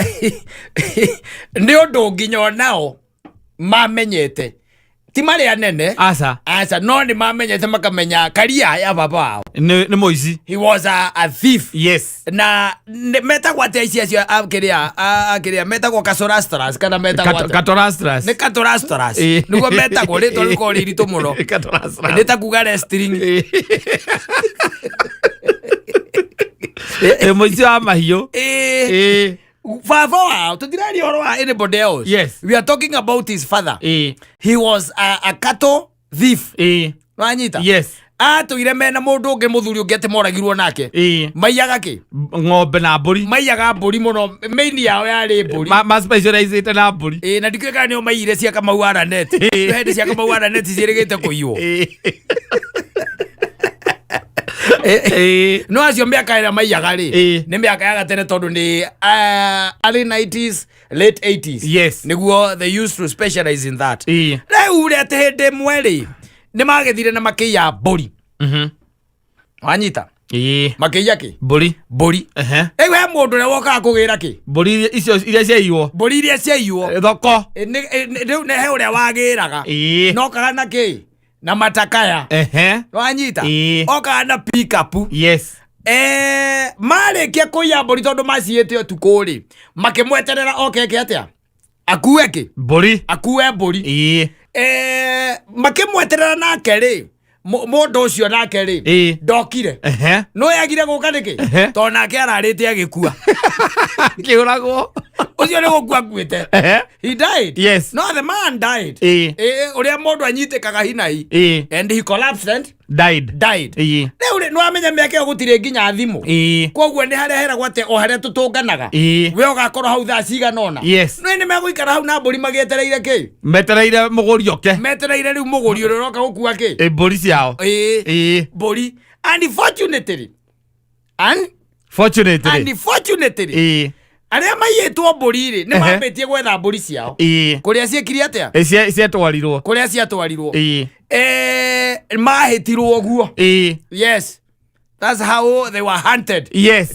nĩ ũndũ nginya onao mamenyete ti marĩ anene. Aca. Aca, no nĩ mamenyete makamenya karia ya baba wao. Nĩ mũici. He was a thief. Yes. Na metagwo atĩa ici acio a kĩrĩa, a kĩrĩa metagwo kasorastras kana metagwo atĩa? Katorastras. Nĩ katorastras. Ĩĩ. Nĩguo metagwo, rĩtwa rĩkoragwo rĩ iritũ mũno. Katorastras. Nĩ ta kuga wrestling. Ĩĩ, mũici wa mahiũ. Ĩĩ. Ĩĩ. Baba wao, tũtiraria ũhoro wa anybody else. Yes. We are talking about his father. Ĩĩ. He was a cattle thief. Ĩĩ. Wanyita? Yes. Atũire mena mũndũ ũngĩ mũthuri ũngĩ atĩ moragirwo nake. Ĩĩ. Maiyaga kĩ? Ng'ombe na mbũri. Maiyaga mbũri mũno. Main yao yarĩ mbũri. Ma specializĩte na mbũri. Ĩĩ, na ndikĩũĩ kana nĩo maiyire cia Kamau wa Ranet. Ĩĩ. Hĩndĩ cia Kamau wa Ranet ciĩrĩgĩte kũiywo. Ĩĩ. Ĩĩ. No acio mĩaka ĩrĩa maiyaga rĩ, Ĩĩ. nĩ mĩaka ya gatene tondũ nĩ early 90s, late 80s. Yes. Nĩguo they used to specialize in that. Ĩĩ. Rĩu rĩ atĩ hĩndĩ ĩmwe rĩ, nĩ magĩthire na makĩiya mbũri. Wanyita? Ĩĩ. Makĩiya kĩ? Mbũri. Mbũri. Ehe. Rĩu he mũndũ ũrĩa wokaga kũgĩra kĩ? Mbũri icio iria ciaiywo. Mbũri iria ciaiywo. Thoko. Rĩu nĩ he ũrĩa wagĩraga. Ĩĩ. Nokaga na kĩ? Na matakaya. Ehe. Wanyita? Ĩĩ. Okaga na pick up. Yes. Marĩkia kũiya mbũri tondũ maciĩte ũtukũ rĩ, makĩmweterera oke eke atĩa, akue kĩ? Mbũri. Akue mbũri. Ĩĩ. Makĩmweterera nake rĩ, mũndũ ũcio nake rĩ, ndokire. No yagire gũka nĩkĩ? Tondũ nake ararĩte agĩkua. Kĩũragwo. Ũcio nĩ gũkua akuĩte. He died. No, the man died. Ũrĩa mũndũ anyitĩkaga hinahi. And he collapsed and Died. Died. Rĩu rĩ, nĩwamenya mĩaka ĩyo gũtirĩ nginya thimũ. Koguo nĩ harĩa heragwo atĩ o harĩa tũtũnganaga, we ũgakorwo hau thaa cigana ũna. Nĩ nĩ megũikara hau na mbũri magĩetereire kĩ? Metereire mũgũri oke. Metereire rĩu mũgũri ũrĩa ũroka gũkua kĩ? Mbũri ciao. Ĩĩ. Mbũri. Unfortunately, Fortunately. Unfortunately, arĩa maiyĩtwo mbũri rĩ, nĩ mambĩtie gwetha mbũri ciao kũrĩa ciĩkire atĩa? Ciatwarirwo. Kũrĩa ciatwarirwo. Mahĩtirwo guo. Yes, that's how they were hunted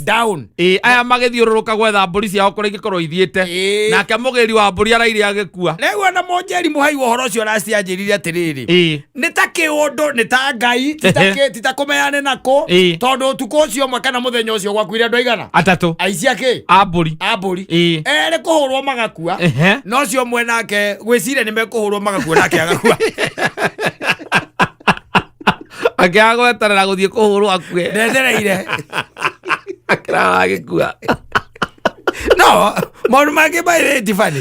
down. Aya magĩthiũrũrũka gwetha mbũri ciao kũrĩa ingĩkorwo ithiĩte. Nake mũgĩri wa mbũri araire agĩkua. Rĩu ona mũnjeri mũhai wa ũhoro ũcio aracianjĩrire atĩrĩrĩ, nĩ ta kĩũndũ, nĩ ta Ngai, ti ta kũmeane nako, tondũ ũtukũ ũcio ũmwe kana mũthenya ũcio gwakuire andũ aigana? Atatũ. Aici akĩ? A mbũri. A mbũri. Erĩ kũhũrwo magakua, no ũcio ũmwe nake gwĩciria nĩ mekũhũrwo magakua, nake agakua. Akĩaga gweterera gũthiĩ kũhũrwo akue. Ndetereire. Akĩrara agĩkua. No maũndũ mangĩ maĩrĩ ti funny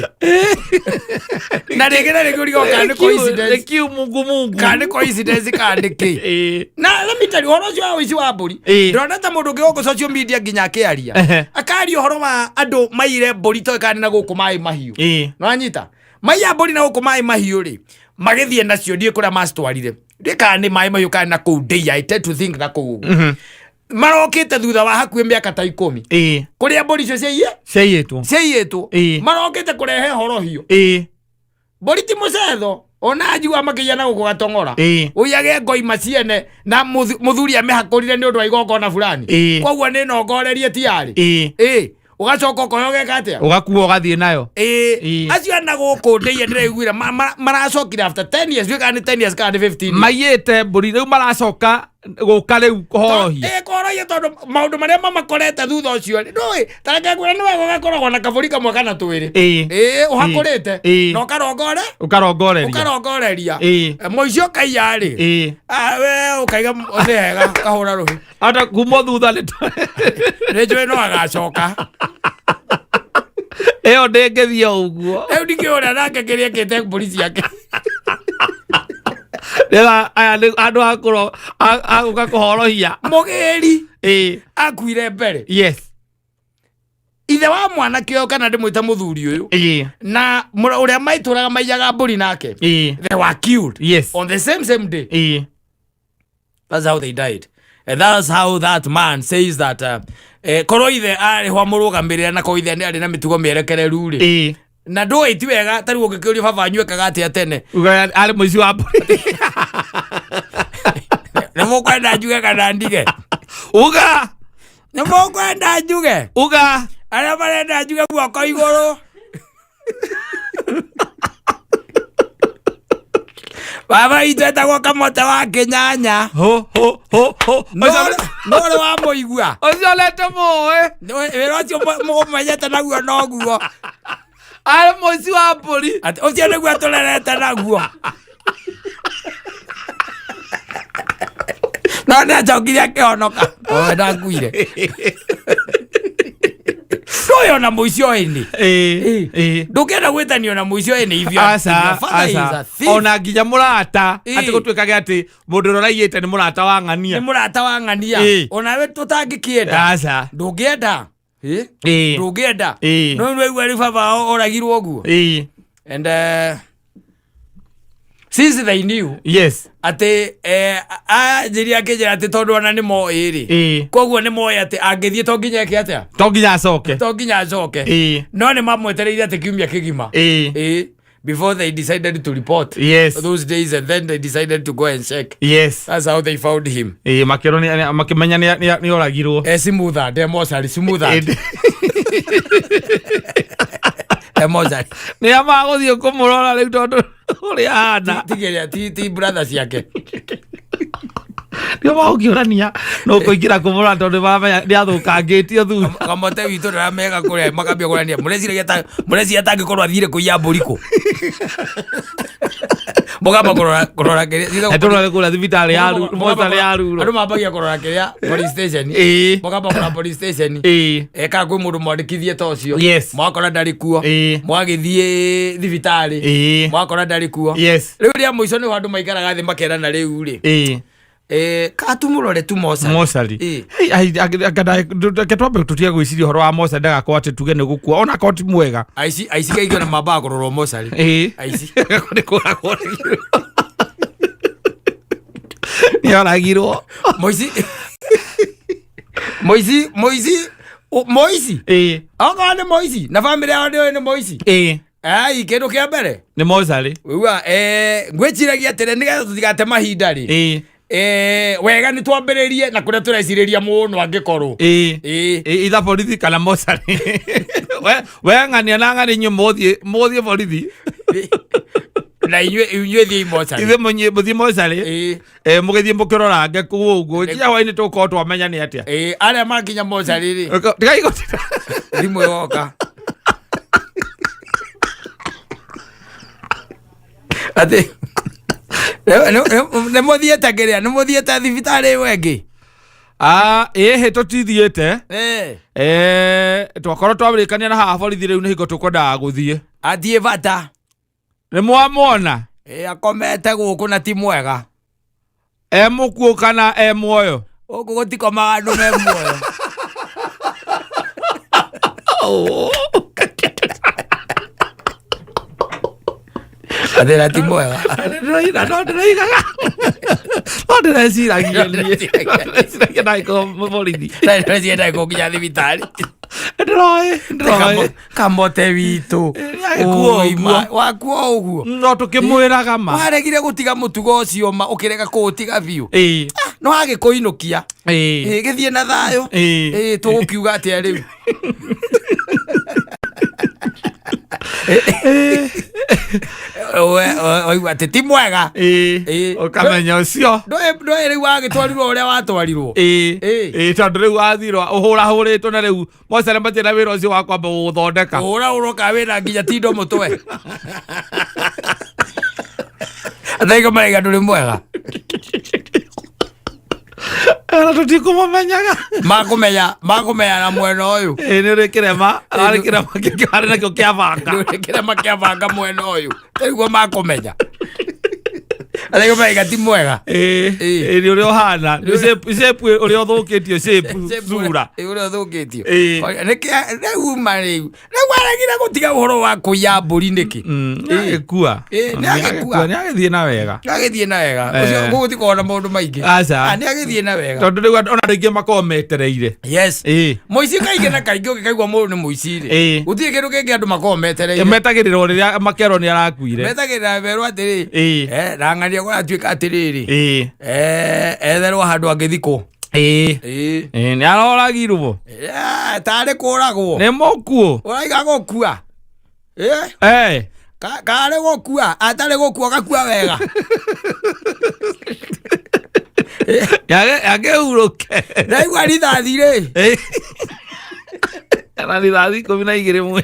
na rĩngĩ na rĩngĩ ũrigwo kana nĩ coincidence. Nĩ kiu mungu mungu. Kana nĩ coincidence kana nĩ kĩ. Na let me tell you, ũhoro ũcio wa ũici wa mbũri, ndĩrona ta mũndũ ũngĩ gũkũ social media nginya akĩaria, akaria ũhoro wa andũ maire mbũri toĩ kana nĩ na gũkũ Maĩ Mahiũ. Nĩwanyita, maiya mbũri na gũkũ Maĩ Mahiũ rĩ, magĩthiĩ nacio ndiĩ kũrĩa macitwarire, ndiĩ kana nĩ Maĩ Mahiũ kana na kũu ndĩia. I tend to think na kũu ũguo. Marokĩte thutha wa hakuhĩ mĩaka ta 10 kũrĩa mbũri icio ciaiye Ciaiyĩtwo. Ciaiyĩtwo. Marokĩte kũrehe horohio. Mbũri ti mũcetho, ona njigua makĩiya na gũkũ gatong'ora. Ũiyage ngoima ciene na mũthuri amĩhakũrire nĩ ũndũ wa igongona fulani. Koguo nĩ nongorerie tiarĩ. Ĩ ũgacoka ũkoya ũgeka atĩa? Ũgakua ũgathiĩ nayo. Acio ana gũkũ ndĩiya ndĩraiguire maracokire after 10 years, ndiũĩ kana nĩ 10 years kana nĩ 15 years. Maiyĩte mbũri, rĩu maracoka gũka rĩu kũhorohia. Kũhorohia tondũ maũndũ marĩa mamakorete thutha ũcio rĩ, ndũĩ tareke ngwĩre nĩ wega ũgakoragwo na kabũri kamwe kana twĩrĩ. Ũhakũrĩte na ũkarongore Ũkarongoreria. Ũkarongoreria. Mũici ũkaiya rĩ, ah, we ũkaiga nĩ wega ũkahũra rũhĩ. Ata kuma thutha nĩ nĩ njũĩ no agacoka. Ĩyo ndĩngĩthiĩ o ũguo. Rĩu ndikĩũra nake kĩrĩa ekĩte mbũri ciake. Rĩra aya nĩ andũ akũro agũka kũhorohia. Mũgĩri akuire mbere. Ithe wa mwanake ũyũ, kana ndĩmwĩte mũthuri ũyũ, na ũrĩa maitũraga maiyaga mbũri nake, they were killed on the same same day. That's how they died, and that's how that man says that korwo ithe arĩ ho amũrũgamĩrĩra, na korwo ithe nĩ arĩ na mĩtugo mĩerekereru rĩ, na ndũĩ ti wega ta rĩu ũngĩkĩũria baba wanyu ekaga atĩa tene. Uga arĩ mũici wa mbũri. Nĩ mũkwenda njuge kana ndige? Uga. Nĩ mũkwenda njuge? Uga. Arĩa marenda njuge, guoko igũrũ. Baba itũ etagwo Kamote wa Kĩnyanya. Ho ho ho ho. No ũrĩ wa mũigua. Ũcio nĩte mũĩ. Wĩra ũcio mũmenyete naguo noguo. Arĩ mũici wa mbũri. Atĩ ũcio nĩguo tũrerete naguo, no nĩ acokire akĩhonoka owe ndakuire ndũĩ ona mũici oĩnĩ. Ndũngĩenda gwĩtanio na mũici oĩnĩ if Aca, your father is aca. a thief. Ona nginya mũrata, atĩ gũtuĩkage atĩ mũndũ ũrĩa ũraiyĩte nĩ mũrata wa ng'ania. Nĩ mũrata wa ng'ania. Onawe tũtangĩkĩenda. Aca. Ndũngĩenda. Ndũngĩenda. No nĩwaigua rĩu baba wao oragirwo ũguo. And since they knew atĩ anjĩria akĩnjĩra atĩ tondũ ona nĩ moĩ rĩ, koguo nĩ moĩ atĩ angĩthiĩ to nginya eke atĩa? To nginya acoke. To nginya acoke. No nĩ mamwetereire atĩ kiumia kĩgima before they decided to report those days, and then they decided to go and check. That's how they found him. Makĩrwo makĩmenya nĩ oragirwo. Smoother de mochari, smoother de mochari. Nĩ amagũthiĩ kũmũrora rĩu tondũ ũrĩa ahana. Tigĩrĩa ti brother ciake. Ndio magũkĩũrania no kũingĩra kũmũrora tondũ nĩmaramenya nĩathũkangĩtio thutha. Kamote witũ ndaramega kũrĩa makambia kũrania mũreciria ta mũreciria tangĩkorwo athire kũiya mbũri kũ mũkamba kũrora kũrora kĩrĩa Na tũrore kũrĩa thibitarĩ ya mocarĩ ya Ruro. Andũ mambagia kũrora kĩrĩa police station. Ĩĩ. Makamba kũrora police station. Ĩĩ. Eka kwĩ mũndũ mwandĩkithie ta ũcio. Yes. Mwakora ndarĩ kuo. Ĩĩ. Mwagĩthiĩ thibitarĩ. Ĩĩ. Mwakora ndarĩ kuo. Yes. Rĩu rĩa mũico nĩho andũ maikaraga thĩ makerana rĩu rĩ. Ĩĩ. Eh, katumũrore tu mocarĩ. Mocarĩ. Ĩĩ. Reke twambe tũtige gwĩciria ũhoro wa mocarĩ ndagakorwo atĩ tuge nĩ gũkua ona akorwo ti mwega. Aici aici kaingĩ ona mambaga kũrorwo mocarĩ. Ĩĩ. Aici. Nĩ kũragwo. Nĩ oragirwo. Moici. Moici moici moici. Ĩĩ. Okorwo nĩ moici na bamĩrĩ yao nĩoĩ nĩ moici. Ĩĩ. Ai kĩndũ kĩa mbere. Nĩ mocarĩ. Wĩigua eh, ngwĩciragia atĩrĩ nĩgetha tũtigate mahinda rĩ. Ĩĩ. Eh, wega nĩ twambĩrĩrie na kũrĩa tũrecirĩria mũno angĩkorwo. Ĩĩ. Ĩĩ. Ĩ- itha borithi kana mocarĩ. We we ng'ania na ng'ania inyuĩ mũthiĩ mũthiĩ borithi. Na inyuĩ inyuĩ thiĩi mocarĩ. Ithuĩ mũnyi- mũthiĩ mocarĩ. Ĩĩ. Eh, mũgĩthiĩ mũkĩrorange kũu ũguo. Kinya hwainĩ tũgũkorwo twamenya nĩ atĩa. Ĩĩ, arĩa makinya mocarĩ rĩ Tigai gũtinda. thimũ ĩgoka. Atĩ nĩ mũthiĩte kĩrĩa nĩ mũthiĩte thibitarĩ ĩyo ĩngĩ. Ah, ĩhĩ tũtithiĩte. Eh, Eh, twakorwo twarĩkania na haha borithi rĩu nĩ hingo tũkwendaga gũthiĩ. athiĩ bata. Nĩ mwamwona? Ĩĩ, akomete gũkũ na ti mwega. E mũkuũ kana e muoyo? Gũkũ gũtikomaga andũ me muoyo. Atĩ na ti mwega. Ndĩroiga no ndĩroigaga. No ndĩreciragia niĩ. No ndĩreciragia ndagĩkorwo borithi. Na ndĩreciria gũkinya thibitarĩ. Ndĩroĩ, ndĩroĩ. Kamote witũ. Nĩagĩkua Oi, ũguo. Wakua ũguo. No tũkĩmwĩraga ma. Waregire gũtiga mũtugo ũcio ma ũkĩrega kũũtiga biũ. Ĩĩ. No agĩkũinũkia. Ĩĩ. Ĩĩ, gĩthiĩ na thayũ. Ĩĩ. Ĩĩ, tũgũkiuga atĩa rĩu? Waigua atĩ ti mwega. Ĩĩ. Ĩĩ. Ũkamenya ũcio. Ndũĩ rĩu wagĩtwarirwo ũrĩa watwarirwo. Ĩĩ. Ĩĩ. Ĩĩ tondũ rĩu wathirwo ũhũrahũrĩtwo na rĩu mocarĩ matirĩ na wĩra ũcio wa kwamba gũgũthondeka. Ũhũra ũroka wĩna nginya tindo mũtwe. Athaika maraiga ndũrĩ mwega. Ona tũtikũmũmenyaga. Makũmenya makũmenya na mwena ũyũ. Ĩĩ nĩ ũrĩ kĩrema, ararĩ kĩrema kĩngĩ arĩ nakĩo kĩa banga. Ndũrĩ kĩrema kĩa banga mwena ũyũ. Nĩguo makũmenya. Athaika maraiga ti mwega. Ĩĩ. Ĩĩ. Ĩĩ nĩ ũrĩa ũhana. Nĩ shape ũrĩa ũthũkĩtio shape sura. Ĩĩ, ũrĩa ũthũkĩtio. Ĩĩ. Nĩkĩ rĩu ma rĩu. Rĩu waregire gũtiga ũhoro wa kũiya mbũri nĩkĩ? Nĩ agĩkua. Ĩĩ, nĩ agĩkua. Nĩ agĩthiĩ na wega. Agĩthiĩ na wega. Eh. Ũcio gũgũtikorwo na maũndũ maingĩ. Aca. Ah, nĩ agĩthiĩ na wega. Tondũ rĩu ona andũ aingĩ makoragwo metereire. Yes. Ĩĩ. Mũici kaingĩ na kaingĩ ũngĩkaigua mũndũ nĩ mũici rĩ. Ĩĩ. Gũtirĩ kĩndũ kĩngĩ andũ makoragwo metereire. Metagĩrĩrwo rĩrĩa makerwo nĩ arakuire. Metagĩrĩra merwo atĩrĩ. Ĩĩ. Eh, na ng'ania kũratuĩka atĩrĩrĩ. Ĩĩ. Eh, etherwo handũ angĩthikwo. Ĩĩ. Ĩĩ. Ĩĩ nĩ aroragirwo. Eh, tarĩ kũragwo. Nĩ mũkuũ. Ũraiga gũkua. Eh, Eh. karĩ gũkua, atarĩ gũkua gakua wega. Yagĩhurũke. Ndaigua rithathi rĩ. Ĩĩ. Na rithathi 12 mwe.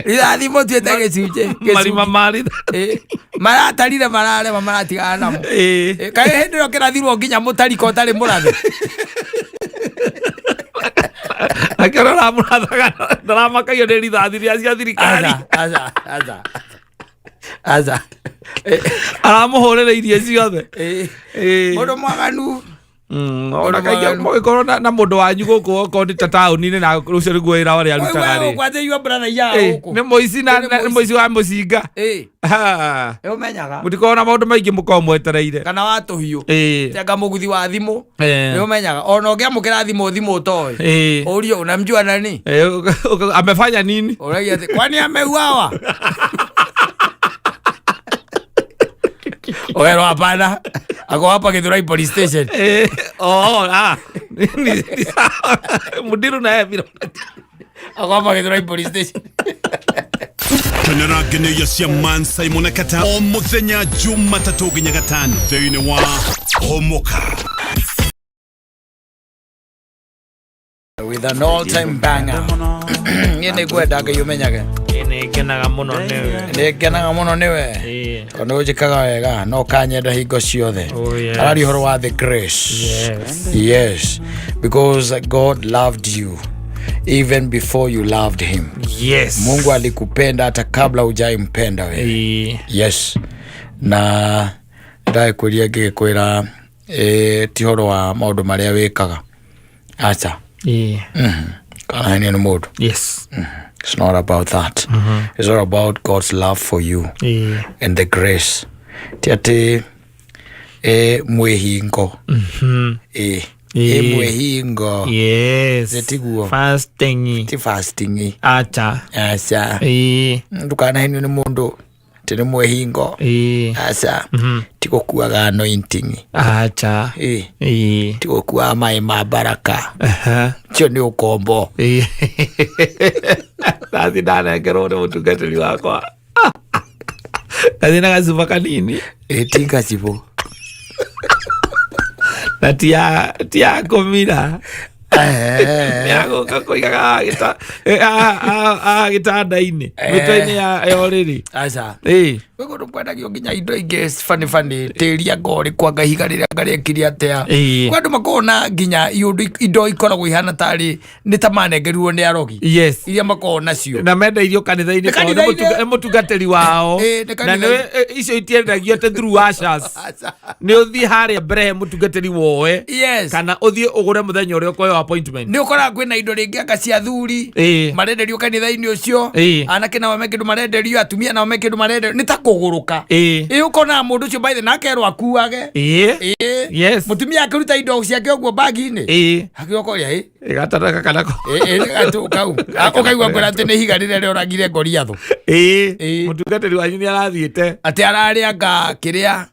Rithathi mũtuĩte gĩcunjĩ. Marima ma rithathi. Ĩĩ. Maratarire mararema maratigana namo. Ĩĩ. Ĩĩ, Kaĩ hĩndĩ ĩyo kĩrathirwo nginya mũtariko ũtarĩ mũrathe. Nakĩo ũramũrathaga ndaramakagio nĩ rithathi rĩa cia thirikari. Aca, aca, aca. Aca. Ĩĩ, Aramũhũrĩrĩirie ciothe. ĩĩ. Ĩĩ. Mũndũ mwaganu. Ona kaingĩ mũgĩkorwo na mũndũ wanyu gũkũ okorwo nĩ ta taũni-inĩ na ũcio nĩguo wĩra ũrĩa arutaga rĩ. Kwatĩigua brother iyaga Ĩĩ, gũkũ. nĩ mũici na Nĩ na- nĩ mũici wa mũcinga. Ĩĩ, Ha. nĩ ũmenyaga. Mũtikoragwo na maũndũ maingĩ mũkoragwo mwetereire. Kana wa tũhiũ. Ĩĩ. Tenga mũguthi wa thimũ. Ĩĩ. Nĩ ũmenyaga. Ona ũngĩamũkĩra thimũ thimũ ũtoĩ. Ĩĩ. Ũrio unamjua nani? Ĩĩ, amefanya nini? Ũragia atĩ kwani ameuawa? Ũkerwo hapana. Ako hapa Githurai police station. Eh, oh, ah. Ni sawa. Mudiru naye vile. Ako hapa Githurai police station. Kenera ngenyo cia Man Simon Kata o muthenya Jumatatũ nginya gatano thĩinĩ wa Homoka. With an all time banger. Niĩ nĩ ngwenda Ngai ũmenyage. Nĩ ngenaga mũno nĩwe. Nĩ ngenaga mũno nĩwe. Ĩĩ. Tondũ nĩ ũnjĩkaga wega na ũkanyenda hingo ciothe. Oh, yes. Araria ũhoro wa the grace. Yes. Yes, because God loved you even before you loved him. Yes. Mungu alikupenda hata kabla hujaimpenda wewe. Ĩĩ. Yes. Na ndakwĩria ngĩkwĩra ti ũhoro wa maũndũ marĩa wĩkaga. Acha. Ĩĩ. Kana nĩ mũndũ. Yes. It's not about that. It's all about God's love for you Ĩĩ. and the grace. Ti atĩ mwĩhingo. Ĩ Ĩĩ. mwĩhingo. Yes. Nĩ tiguo. Fasting. Ti fasting. Acha. Aca. Ĩĩ. Ndũkanahenio nĩ mũndũ atĩ nĩ mwĩhingo. Ĩĩ. Aca. Ti gũkuaga anointing. Acha. Ĩ. Ĩĩ. Ti gũkuaga maĩ ma baraka. Aha. Cio nĩ ũkombo. Ĩĩ. Ndathi ndanengerwo nĩ mũtungatĩri wakwa. Ngathi na gacuba kanini. Ĩ ti ngacibũ. Na ti ya ti ya kũmira. Nĩagũka kũigaga gĩtanda-inĩ mĩtwe-inĩ ya ũrĩrĩ. Aca. Ĩĩ. Gwĩ kũndũ kwendagio nginya indo ingĩ bani bani tĩri anga ũrĩkũ anga ihiga rĩrĩa anga rĩekire atĩa. Ĩĩ. Kwĩ andũ makoragwo na nginya indo ikoragwo ihana tarĩ nĩ ta manengerirwo nĩ arogi. Yes. Iria makoragwo nacio. Na mendeirio kanitha-inĩ Nĩ tondũ nĩ kanitha-inĩ. mũtunga- nĩ mũtungatĩri wao. Ĩĩ, nĩ Na kanitha-inĩ. nĩ icio itiendagio atĩ through ushers. Aca. Nĩ ũthiĩ harĩa mbere he mũtungatĩri woe. Yes. Kana ũthiĩ ũgũre mũthenya ũrĩa ũkũheo appointment. Nĩ ũkoraga kwĩna indo rĩngĩ anga cia athuri. Ĩĩ. Marenderio kanitha-inĩ ũcio. Ĩĩ. Anake nao me kĩndũ marenderio, atumia nao me kĩndũ marenderio. Nĩ ta kũgũrũka. Ĩĩ. Ĩ ũkonaga mũndũ ũcio by the na akerwo akuage. Ĩĩ. Ĩĩ. Yes. Mũtumia akĩruta indo ciake ũguo bagi-inĩ. Ĩĩ. Agĩokoria ĩ. Ĩgataraka kana ko. Ĩ kau. Ũkaigua ngwĩra atĩ nĩ ihiga rĩrĩa rĩoragire Goliathũ. Ĩĩ. Ĩĩ. Mũtungatĩri wanyu nĩ arathiĩte. Atĩ ararĩ anga kĩrĩa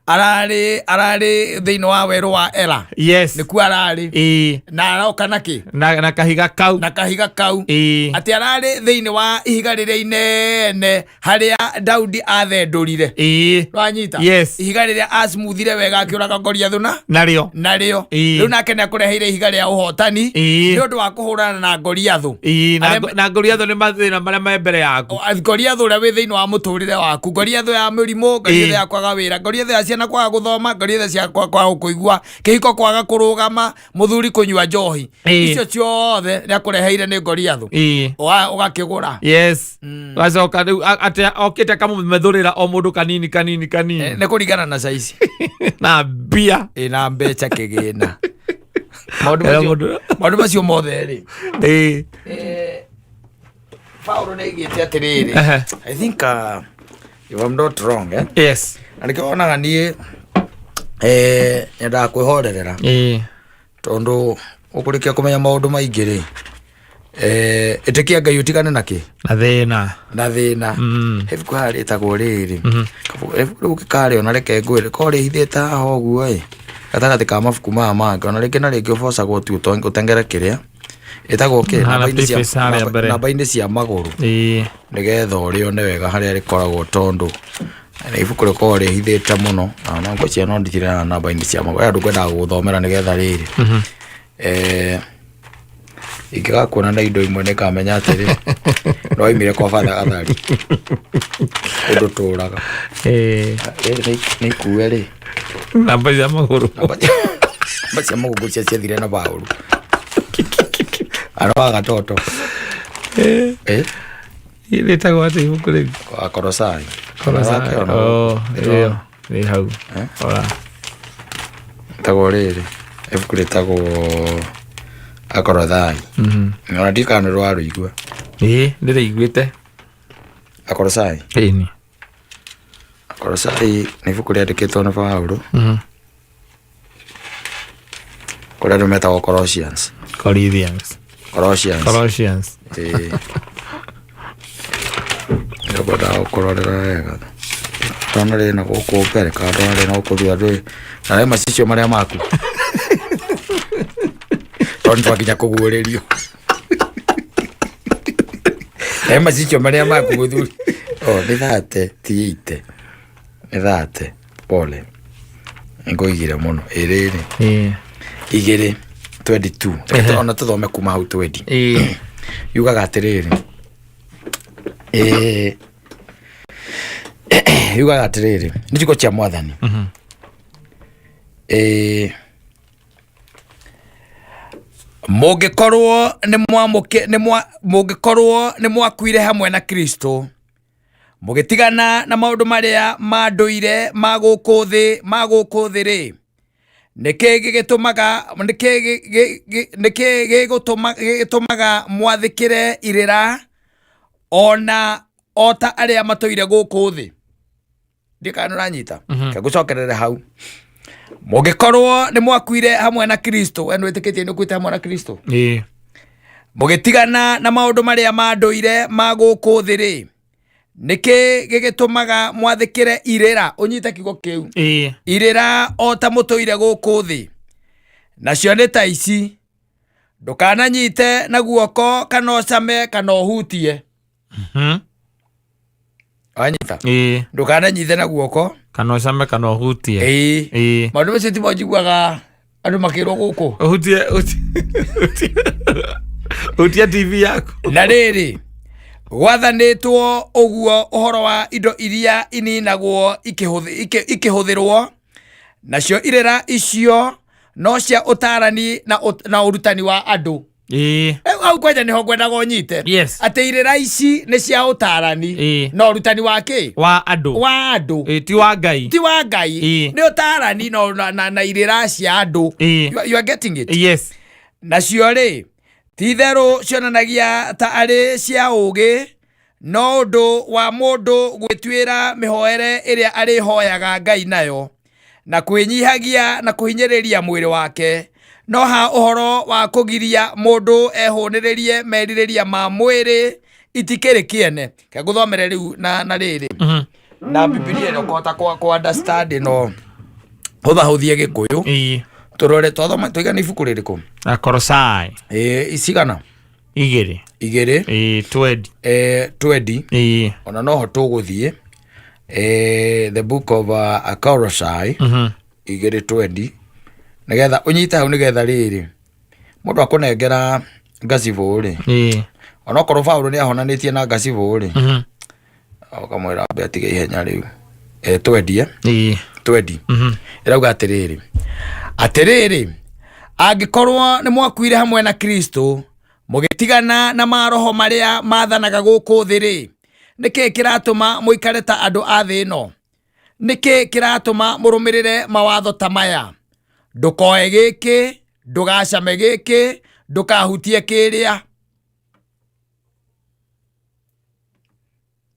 ararĩ thĩinĩ wa werũ wa Ela. Yes. Nĩkuo ararĩ. Ĩĩ. Na aroka nakĩ? Na kahiga kau. Na kahiga kau. Ĩĩ. Atĩ ararĩ thĩinĩ wa ihiga rĩrĩa inene harĩa Daudi athendũrire. Ĩĩ. Wanyita? Yes. Ihiga rĩrĩa acmuthire wega akĩũraga Goliathũ na Narĩo. narĩo. Ĩĩ. Rĩu nake nĩakũreheire ihiga rĩa ũhotani Ĩĩ. nĩ ũndũ wa kũhũrana na Goliathũ. Ĩĩ, na Arĩa- na Goliathũ nĩ mathĩna marĩa me mbere yaku. Goliathũ ũrĩa wĩ thĩinĩ wa mũtũrĩre waku, Goliathũ ya mĩrimũ, Goliathũ Ĩĩ. ya kwaga wĩra, Goliathũ ya ciana kwaga gũthoma, Goliathũ cia kwaga kũigua, kĩhiko kwaga kũrũgama, mũthuri kũnyua njohi. Ĩĩ. Icio ciothe nĩakũreheire nĩ Goliathũ. Ĩĩ. Ũgakĩgũra. Yes. Gacoka rĩu atĩ okĩte akamũmethũrĩra o mũndũ kanini kanini kanini. Nĩ kũringana na saizi. Na mbia. Ĩ na mbeca kĩgĩna. Maũndũ Era macio mũndũ- maũndũ macio mothe rĩ. Ĩĩ. Paulo nĩaigĩte atĩrĩrĩ. Ehe. I think if I'm not wrong, eh? Yes. Na nĩkĩo wonaga niĩ nyendaga kwĩhorerera. Ĩĩ. Tondũ ũkũrĩkia kũmenya maũndũ maingĩ rĩ, ĩtĩkia Ngai ũtigane na kĩ? Na thĩna. Na thĩna. He ibuku haha rĩtagwo rĩrĩ. Ibuku rĩu ũngĩkarĩona reke ngwĩre, korwo rĩhithĩte haha ũguo ĩ, gatagatĩ ka mabuku maya mangĩ, ona rĩngĩ na rĩngĩ ũbocagwo tu ũtengere kĩrĩa. Ĩtagwo kĩ? Hana Namba-inĩ cia- preface harĩa mbere. Namba-inĩ cia magũrũ. Ĩĩ. Nĩgetha ũrĩone wega harĩa rĩkoragwo tondũ nĩ ibuku rĩkoragwo rĩhithĩte mũno na no ngwĩciria no nditire haha namba-inĩ cia magũrũ. He andũ ngwendaga gũgũthomera nĩgetha rĩrĩ. Ingĩgakuona na indo imwe nĩngamenya atĩrĩ nĩ waumire kwa batha Gathari ũndũ tũraga. Ĩĩ. Rĩrĩ nĩ ikue rĩ. Namba cia magũrũ. Namba cia magũrũ ngwĩciria ciathire na Paũlũ. Ano wa gatoto. Ĩĩ. Rĩtagwo atĩa ibuku rĩu? Akorosai. Kolosai. Oh, ĩyo. Rĩ hau. Ora. Rĩtagwo rĩrĩ. Ibuku rĩtagwo Akorothai. Ona ndiũĩ kana nĩ rwarũigua. Ĩĩ, ndĩrĩiguĩte. Akorosai. Ĩni. Akorosai nĩ ibuku rĩandĩkĩtwo nĩ Paũlũ. Kũrĩa andũ metagwo Colossians. Corinthians. Colossians. Colossians. Ĩĩ. Nĩngwendaga gũkũrorera wega. Ndona rĩna gũkũ mbere kana ndona rĩna gũkũ thutha ndũĩ. Na rĩ macicio marĩa maku. Tondũ nĩtwakinya kũguũrĩrio. Rĩ macicio marĩa maku mũthuri. Oh, nĩ thate ti ite. Nĩ thate. Pole. Nĩngũigire mũno. Ĩrĩrĩ. Ĩĩ. Igĩrĩ. 22. Reke ona tũthome kuma hau 20. Yugaga atĩrĩrĩ, yugaga atĩrĩrĩ, nĩ ciugo cia Mwathani. Mũngĩkorwo nĩ mwamũkĩ nĩ mwa mũngĩkorwo nĩ mwakuire hamwe na Kristo, mũgĩtigana na maũndũ marĩa ma ndũire ma gũkũ thĩ ma gũkũ thĩ rĩ, nĩkĩ gĩgĩtũmaga nĩkĩ nĩkĩ gĩgũtũma gĩgĩtũmaga mwathĩkĩre irĩra ona o ta arĩa matũire gũkũ thĩ? Ndiĩ kana nĩũranyita. Reke ngũcokerere hau. Mũngĩkorwo nĩ mwakuire hamwe na Kristo, we nĩwĩtĩkĩtie nĩ ũkuĩte hamwe na Kristo, mũgĩtigana na maũndũ marĩa ma ndũire ma gũkũ thĩ rĩ, nĩkĩ gĩgĩtũmaga mwathĩkĩre irĩra? Ũnyite kiugo kĩu, irĩra o ta mũtũire gũkũ thĩ. Nacio nĩ ta ici: ndũkananyite na guoko, kana ũcame, kana ũhutie. Wanyita? Ndũkananyite na guoko, kana ũcame, kana ũhutie. Maũndũ macio timo njiguaga andũ makĩrwo gũkũ. Ũhutie, hutia TV yaku. Na rĩrĩ, gwathanĩtwo ũguo ũhoro wa indo iria ininagwo ikĩhũthĩrwo, nacio irĩra icio no cia ũtarani na ũrutani wa andũ. Rĩu hau kwanja nĩho ngwendaga ũnyite, atĩ irĩra ici nĩ cia ũtarani na ũrutani wa kĩ? Wa andũ. Wa andũ. Ti wa Ngai. Ti wa Ngai. Nĩ ũtarani na irĩra cia andũ. You are getting it? Yes. Nacio rĩ, ti itherũ cionanagia ta arĩ cia ũũgĩ, no ũndũ wa mũndũ gwĩtuĩra mĩhoere ĩrĩa arĩhoyaga Ngai nayo, na kwĩnyihagia na kũhinyĩrĩria mwĩrĩ wake, no ha ũhoro wa kũgiria mũndũ ehũnĩrĩrie merirĩria ma mwĩrĩ, itikĩrĩ kĩene. Reke ngũthomere rĩu na rĩrĩ na Bibilia ĩno ũkũhota kwa understand ĩno hũthahũthie Gĩkũyũ. Tũrore twathoma tũigana ibuku rĩrĩkũ? Akorosai. Icigana? 2. 2. 20. 20. Ona noho tũgũthiĩ, the book of Akorosai 2:20, nĩgetha ũnyite hau, nĩgetha rĩrĩ mũndũ akũnengera ngacibũ rĩ, onokorwo Paũlũ nĩ ahonanĩtie na ngacibũ rĩ, ũkamwĩra ambe atige ihenya rĩu. Twendie 20 ĩrauga atĩrĩrĩ, atĩrĩrĩ, angĩkorwo nĩ mwakuire hamwe na Kristo, mũgĩtigana na maroho marĩa mathanaga gũkũ thĩ rĩ, nĩkĩ kĩratũma mũikare ta andũ a thĩ ĩno? Nĩkĩ kĩratũma mũrũmĩrĩre mawatho ta maya: ndũkoe gĩkĩ, ndũgacame gĩkĩ, ndũkahutie kĩrĩa?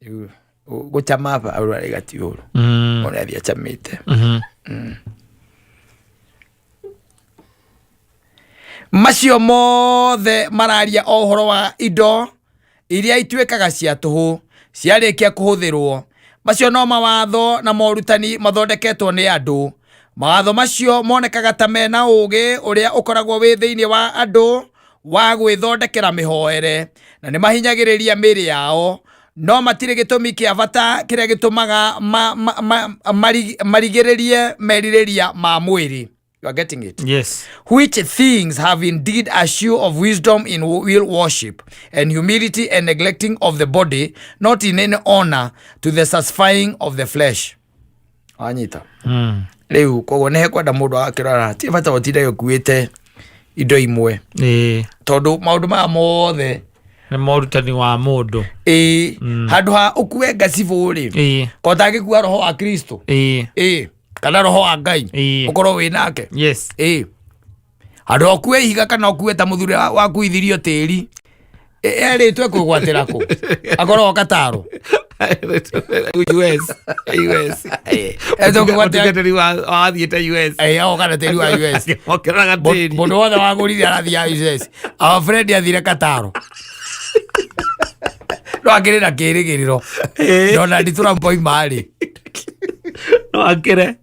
Rĩu, gũcama Paũlũ araiga ti ũru. Mũndũ athiĩ acamĩte. Macio mothe mararia o ũhoro wa indo iria ituĩkaga cia tũhũ ciarĩkia kũhũthĩrwo. Macio no mawatho na morutani mathondeketwo nĩ andũ. Mawatho macio monekaga ta mena ũũgĩ ũrĩa ũkoragwo wĩ thĩinĩ wa andũ wa gwĩthondekera mĩhoere, na nĩ mahinyagĩrĩria mĩĩrĩ yao, no matirĩ gĩtũmi kĩa bata kĩrĩa gĩtũmaga marigĩrĩrie merirĩria ma mwĩrĩ. You are getting it? Yes. Which things have indeed a show of wisdom in will worship and humility and neglecting of the body, not in any honor to the satisfying of the flesh. Wanyita? Rĩu koguo nĩ hekwenda mũndũ agakĩrora, ti bata ũtinde ũkuĩte indo imwe, tondũ maũndũ maya mothe Nĩ morutani wa mũndũ. Ĩĩ, handũ ha ũkue ngacibũ rĩ, ko ũtangĩkua roho wa Kristo, ĩĩ, kana roho wa Ngai, ũkorwo wĩ nake. Ĩĩ, handũ ha ũkue ihiga kana ũkue ta mũthuri wakuithirio tĩri, erĩtwe kwĩgwatĩra kũ akorwo kataro. US. US. Etwo kwĩgwatĩra. Mũtungatĩri wathiĩte US. Agoka na tĩri wa US. Akĩmokĩraga tĩri. Mũndũ wothe wagũrire arathiĩ US. Our friend athire Kataro, no akĩrĩ na kĩrĩgĩrĩro Donald Trump oima rĩ, No akĩre.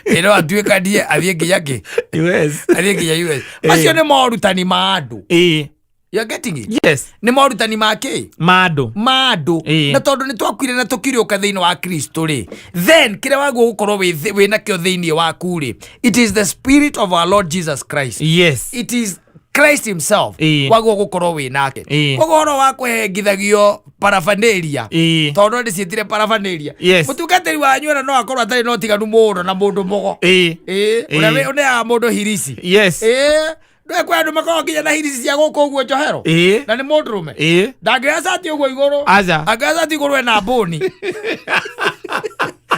Ĩ, no atuĩkanie athiĩ nginya kĩ? US. Athiĩ nginya US. Macio nĩ morutani ma andũ. You are getting it? Yes. Nĩ morutani ma kĩ? Ma andũ. Ma andũ. Na tondũ nĩ twakuire na tũkiriũka thĩinĩ wa Kristo rĩ, then kĩrĩa wagwo gũkorwo wĩ nakĩo thĩinĩ waku rĩ, it is the spirit of our Lord Jesus Christ. It is Christ himself waguo gukorwo wi nake. Koguo horo wa kuhengithagio paraphernalia, tondu ndiciitire paraphernalia, mutungatiri wanyu ona no akorwo atarĩ na ũtiganu mũno na mũndũ mũgo. Ũrĩa ũneaga mũndũ hirici. Ndũĩ kwĩ andũ makoragwo nginya na hirici cia gũkũ ũguo njohero, na nĩ mũndũrũme. Ndangĩoya cati ũguo igũrũ. Aca. Angĩoya cati igũrũ ena mbũni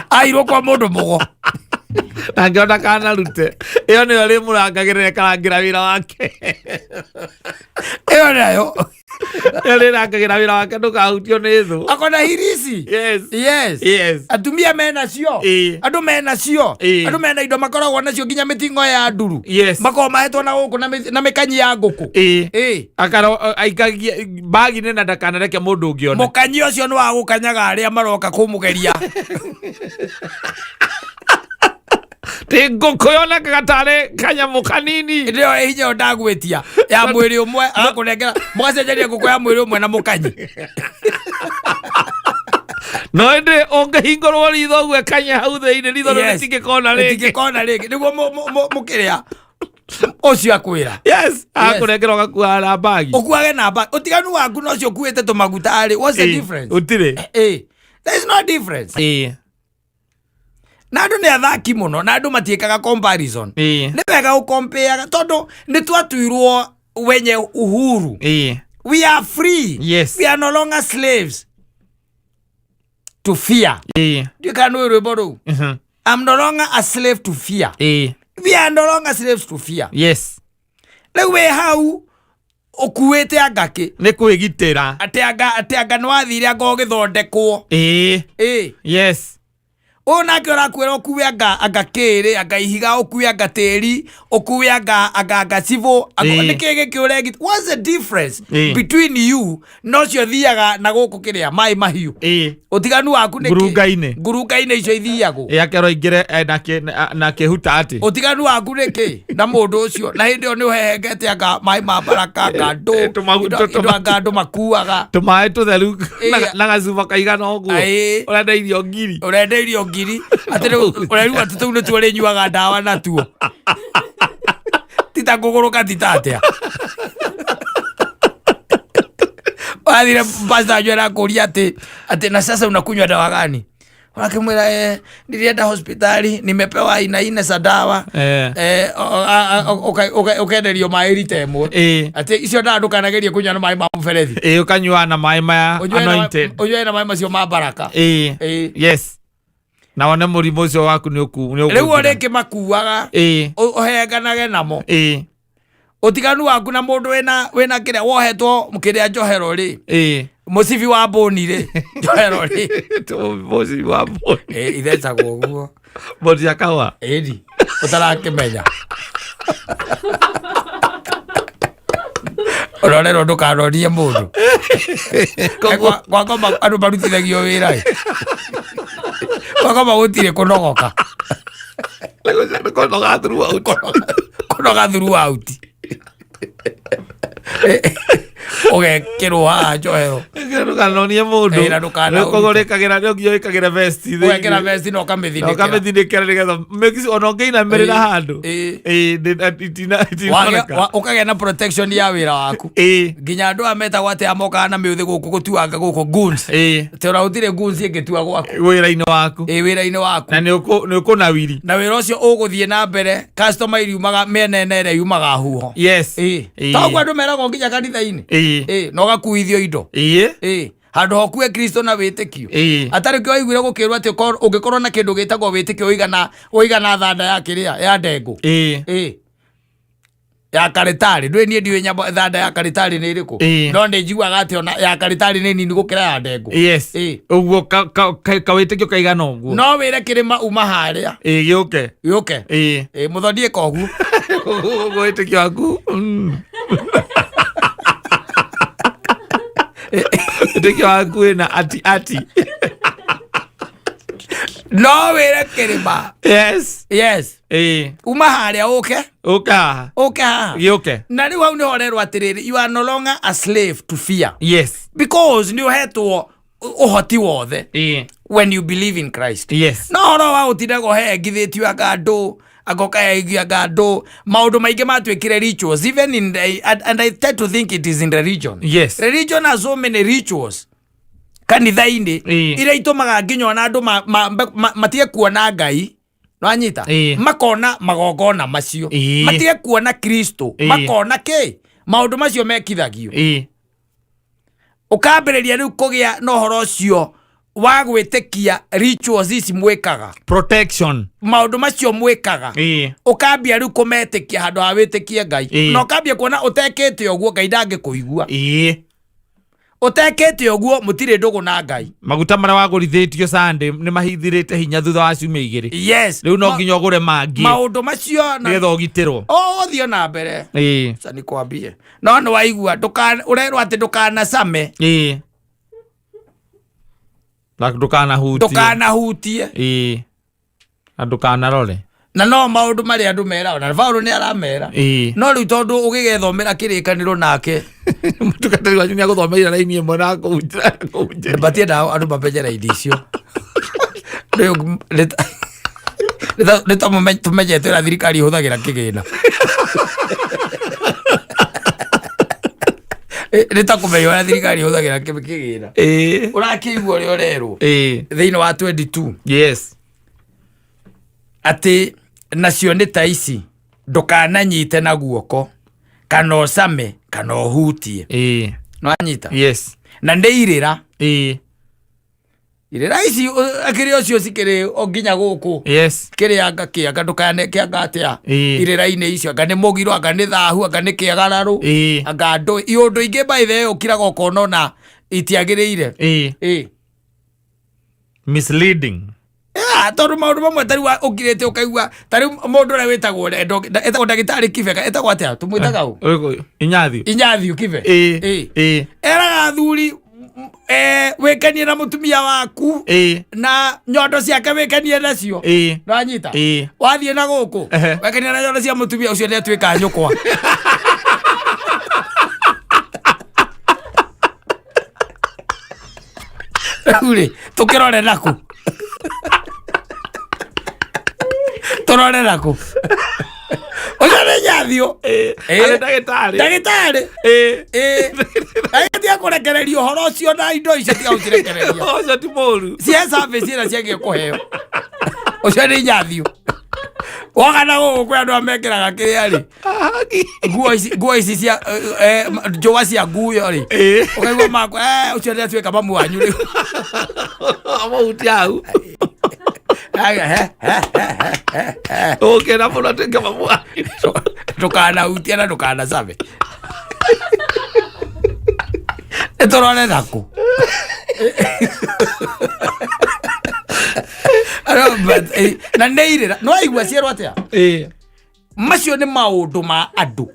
airwo kwa mũndũ mũgo. Na ngĩona kana rute ĩyo nĩyo rĩmũrangagĩra, ĩkarangĩra wĩra wake. Ĩyo nayo. Ĩyo rĩrangagĩra wĩra wake ndũkahutio nĩ thũ. Akona hirici. Yes. Atumia menacio. Andũ menacio. Andũ mena indo makoragwo nacio nginya mĩtingo ya nduru. Makoragwo mahetwo na gũkũ na mĩkanyi ya ngũkũ. Akaro aikagie bagi-inĩ na ndakanareke mũndũ ũngĩ one. Mũkanyi ũcio nĩ wa gũkanyaga arĩa maroka kũmũgeria. Ti ngũkũ yonekaga tarĩ kanyamũ kanini. Hĩndĩ ĩyo ĩhinya ĩyo ndagwĩtia ya mwĩrĩ ũmwe, agakũnengera mũgacenjania ngũkũ ya mwĩrĩ ũmwe na mũkanyi. No ĩndĩ ũngĩhingũrwo ritho ũguo kanya hau thĩinĩ, ritho rĩu rĩtingĩkona rĩngĩ. Rĩtingĩkona rĩngĩ nĩguo mũkĩrĩa ũcio akwĩra. Yes, akũnengera ũgakua na bagi. Ũkuage na bag. Ũtiganu waku na ũcio ũkuĩte tũmaguta rĩ, what's the difference? Ũtirĩ. There is no difference. Na andũ nĩ athaki mũno na andũ matiĩkaga comparison. Nĩ wega gũkompeaga tondũ nĩ twatuirwo wenye uhuru. We are free. We are no longer slaves to fear. Ndiũĩ kana nĩ rwĩmbo rũu. I'm no longer a slave to fear. We are no longer slaves to fear. Rĩu wĩ hau ũkuĩte anga kĩ? Nĩ kwĩgitĩra. Atĩ anga nĩ wathire anga ũgĩthondekwo. Ũyũ nake ũrakwĩra ũkue anga kĩrĩ, anga ihiga, ũkue anga tĩri, ũkue anga civũ, anga. Nĩkĩ gĩkĩ ũregita? What's the difference between you na ũcio thiaga na gũkũ kĩrĩa maĩ mahiũ? Ũtiganu waku nĩ kĩ? Ngurunga-inĩ. Ngurunga-inĩ icio ithiagwo. Akerwo aingĩre na kĩhuta atĩ. Ũtiganu waku nĩ kĩ na mũndũ ũcio? Na hĩndĩ ĩyo nĩ ũhehengete anga maĩ ma baraka, anga ndũ, indo anga andũ makuaga. Tũmaĩ tũtheru na gacuba kaigana ũguo. Ũrenda irio ngiri. Ũrenda irio ngiri, atĩ rĩu ũrerigwo atĩ tũu nĩtuo ũrĩnyuaga ndawa natuo, tita kũgũrũka tita atĩa. Wathire pastor wanyu arakũria atĩ na sasa unakunywa dawa gani? Ũrakĩmwĩra, nilienda hospitali, nimepewa aina ine za dawa. Ũkenderio maĩ rita ĩmwe. Atĩ icio ndawa ndũkanagerie kũnyua na maĩ ma mũberethi. Ũkanyua na maĩ maya anointed. Ũnyue na maĩ macio ma baraka. Yes, na wone mũrimũ ũcio waku nĩ Rĩu ũgũthira. rĩngĩ makuaga, ũhenganage namo. Ũtiganu waku na mũndũ wĩna kĩrĩa wohetwo kĩrĩa njohero rĩ, mũcibi wa mbũni rĩ, njohero rĩ. Mũcibi wa mbũni. Ithecagwo ũguo. Mbũni cia kahũa. Ĩni ũtarakĩmenya ũrorerwo ndũkanorie mũndũ. Gwakoma andũ marutithagio wĩra ĩ. Gwakoma gũtirĩ kũnogoka. Kũnoga throughout. Kũnoga throughout, ũgekĩrwo haha njohero. Ndũkanonie mũndũ. Na ndũkana- Koguo rĩkagĩra nĩ nginya wĩkagĩre vest thĩinĩ. Ũgekĩra vesti na ũkamĩthinĩkĩra. Ũkamĩthinĩkĩra nĩgetha ona ũngĩinamĩrĩra handũ itinoneka. Ũkagĩa na protection ya wĩra waku. Nginya andũ aya metagwo atĩ amokaga na mĩũthĩ gũkũ gũtuanga gũkũ, goons, atĩ ona gũtirĩ goons ĩngĩtua gwaku. Wĩra-inĩ waku. Wĩra-inĩ waku. Na nĩ ũkũnawiri. Na wĩra ũcio ũgũthiĩ na mbere, customer iriumaga mĩena ĩna ĩrĩa yumaga huho. Toguo andũ meragwo nginya kanitha-inĩ. Na ũgakuithio indo. Handũ hokue Kristo na wĩtĩkio. Atarĩ kĩo waiguire gũkĩrwo atĩ ũngĩkorwo na kĩndũ gĩtagwo wĩtĩkio ũigana thanda ya kĩrĩa ya ndengũ, ya karĩtarĩ, ndũĩ niĩ ndiũĩ nyambo thanda ya karĩtarĩ nĩ ĩrĩkũ. No nĩ njiguaga atĩ ona ya karĩtarĩ nĩ nini gũkĩra ya ndengũ. Ũguo kawĩtĩkio kaigana ũguo. No wĩre kĩrĩma uma harĩa. Gĩũke. Gĩũke. Mũthoni ĩka ũguo. Ũguo wĩtĩkio waku. Wĩtĩkio waku wĩna ati ati. No wĩre kĩrĩma. Uma harĩa ũke. Ũka haha. Ũke haha. Gĩũke. Na rĩu hau nĩho ũrerwo atĩrĩrĩ, you are no longer a slave to fear, because nĩ ũhetwo ũhoti wothe when you believe in Christ. No horo wa ũtindaga ũhengithĩtio anga andũ Anga ũkayaigua anga andũ maũndũ maingĩ matuĩkire rituals even in the, and I tend to think it is in religion. Religion has so many rituals kanitha-inĩ iria itũmaga nginya ona andũ matige kuona Ngai, nwanyita? Makona magongona macio, matige kuona Kristo, makona kĩ maũndũ macio mekithagio. Ũkambĩrĩria rĩu kũgĩa na ũhoro ũcio wa gwĩtĩkia rituals ici mwĩkaga. Protection. Maũndũ macio mwĩkaga, ũkambia rĩu kũmetĩkia handũ ha wĩtĩkie Ngai. Na ũkambia kuona ũtekĩte ũguo Ngai ndangĩkũigua. Ũtekĩte ũguo mũtirĩ ndũgũ na Ngai. Maguta marĩa wagũrithĩtio Sunday nĩ mahithirĩte hinya thutha wa ciumia 2. Rĩu no nginya ũgũre mangĩ Maũndũ macio na nĩgetha ũgitĩrwo. Ũgũthiĩ na mbere. Aca nĩkwambie no nĩ waigua ũrerwo atĩ ndũkanacame. Na ndũkanahutie. Ndũkanahutie. Na ndũkanarore. Na no maũndũ marĩa andũ meraga, na Paulo nĩ aramera. No rĩu tondũ ũgĩgethomera kĩrĩkanĩro nake, Mũtungatĩri wanyu nĩ agũthomeire raini ĩmwe na akũhunjĩria. Matiendaga andũ mamenye raini icio. Rĩu nĩ ta tũmenyete ũrĩa thirikari ĩhũthagĩra kĩgĩna. Nĩ ta kũmenya ũrĩa thirikari ĩhũthagĩra kĩgĩna. Ũrakĩigua ũrĩa ũrerwo thĩinĩ wa 22 Atĩ nacio nĩ ta ici: ndũkananyite na guoko, kana ũcame, kana ũhutie. Nĩwanyita? Yes. Na nĩ irĩra. Irĩra ici akĩrĩ ũcio cikĩrĩ o nginya gũkũ. Kĩrĩ anga kĩanga ndũkane kĩanga atĩa. Irĩra-inĩ icio anga nĩ mũgiro, anga nĩ thahu, anga nĩ kĩagararũ, anga ndũ iũndũ ingĩ by the way ũkiraga ũkona ona itiagĩrĩire. Misleading. Yeah, tondũ maũndũ mamwe ta rĩu ũkirĩte ũkaigua ta rĩu mũndũ ũrĩa wĩtagwo etagwo ndagĩtarĩ Kibe, etagwo atĩa, tũmwĩtaga ũ? Ũyũ- Inyathio. Inyathio Kibe. Eraga athuri, wĩkenie na mũtumia waku na nyondo ciake wĩkenie nacio. Nĩwanyita? Wathiĩ na gũkũ, wekenia na nyondo cia mũtumia ũcio, nĩ atuĩka nyũkwa. Rĩu rĩ, tũkĩrore nakũ? Tũrore nakũ? Ũcio nĩ nyathio. Arĩ ndagĩtarĩ. Ndagĩtarĩ. Agĩtiga kũrekereria ũhoro ũcio na indo icio, tiga gũcirekereria. Ũcio ti mũru. Cia service ĩrĩa ciagĩrĩire kũheo. Ũcio nĩ nyathio. Woka na gũkũ kwĩ andũ arĩa mekĩraga kĩrĩa rĩ, nguo ici cia njũa cia nguyo rĩ, ũkaigua makwa, ũcio nĩ atuĩka mamu wanyu rĩu. Mahutia hau. Ũkĩra mũno atuĩke mamu wanyu. Ndũkanahutie na ndũkanacame. Nĩ tũrore nakũ? But, na nĩ irĩra no aigua cierwo atĩa? Macio nĩ maũndũ ma andũ.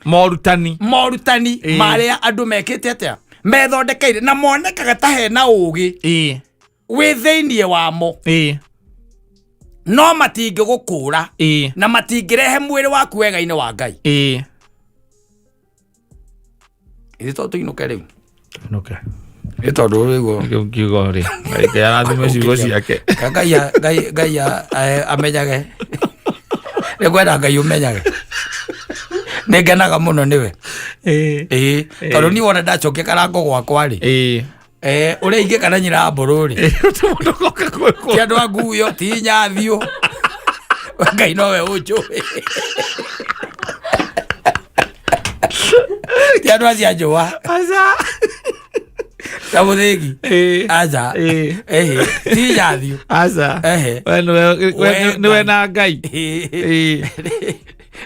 Morutani. Morutani marĩa andũ mekĩte atĩa, methondekeire na monekaga ta hena ũgĩ wĩ thĩiniĩ wamo, no matingĩgũkũra na matingĩrehe mwĩrĩ waku wega-inĩ wa Ngai. Ithuĩ to tũinũke rĩu. Okay. Nĩ tondũ rĩu Kĩu kiugo rĩ, Ngai arathime ciugo ciake. Ngai Ngai Ngai amenyage, nĩ kwenda Ngai ũmenyage nĩ ngenaga mũno nĩwe. Ĩĩ, tondũ niĩ wona ndacokia karango gwakwa rĩ, ũrĩa ingĩka na nyina mbũrũ rĩ, Mũndũ goka gwĩkwo. Ti andũ a nguyo, ti nyathio, Ngai nowe ũnjũĩ, ti andũ acio a njũa. Aca. Ta mũthĩgi. Aca. Ĩhĩ, ti nyathio. Aca. Ehe. We We nĩwe na Ngai.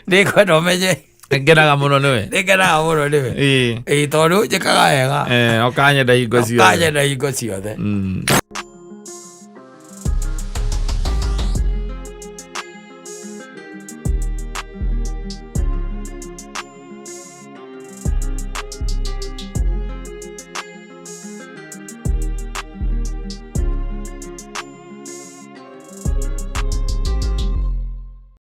Nĩ kwenda ũmenye Ngenaga mũno nĩwe. Nĩ ngenaga mũno nĩwe. Ĩĩ, tondũ njĩkaga wega. Ũkanyenda hingo ciothe. Ũkanyenda hingo ciothe.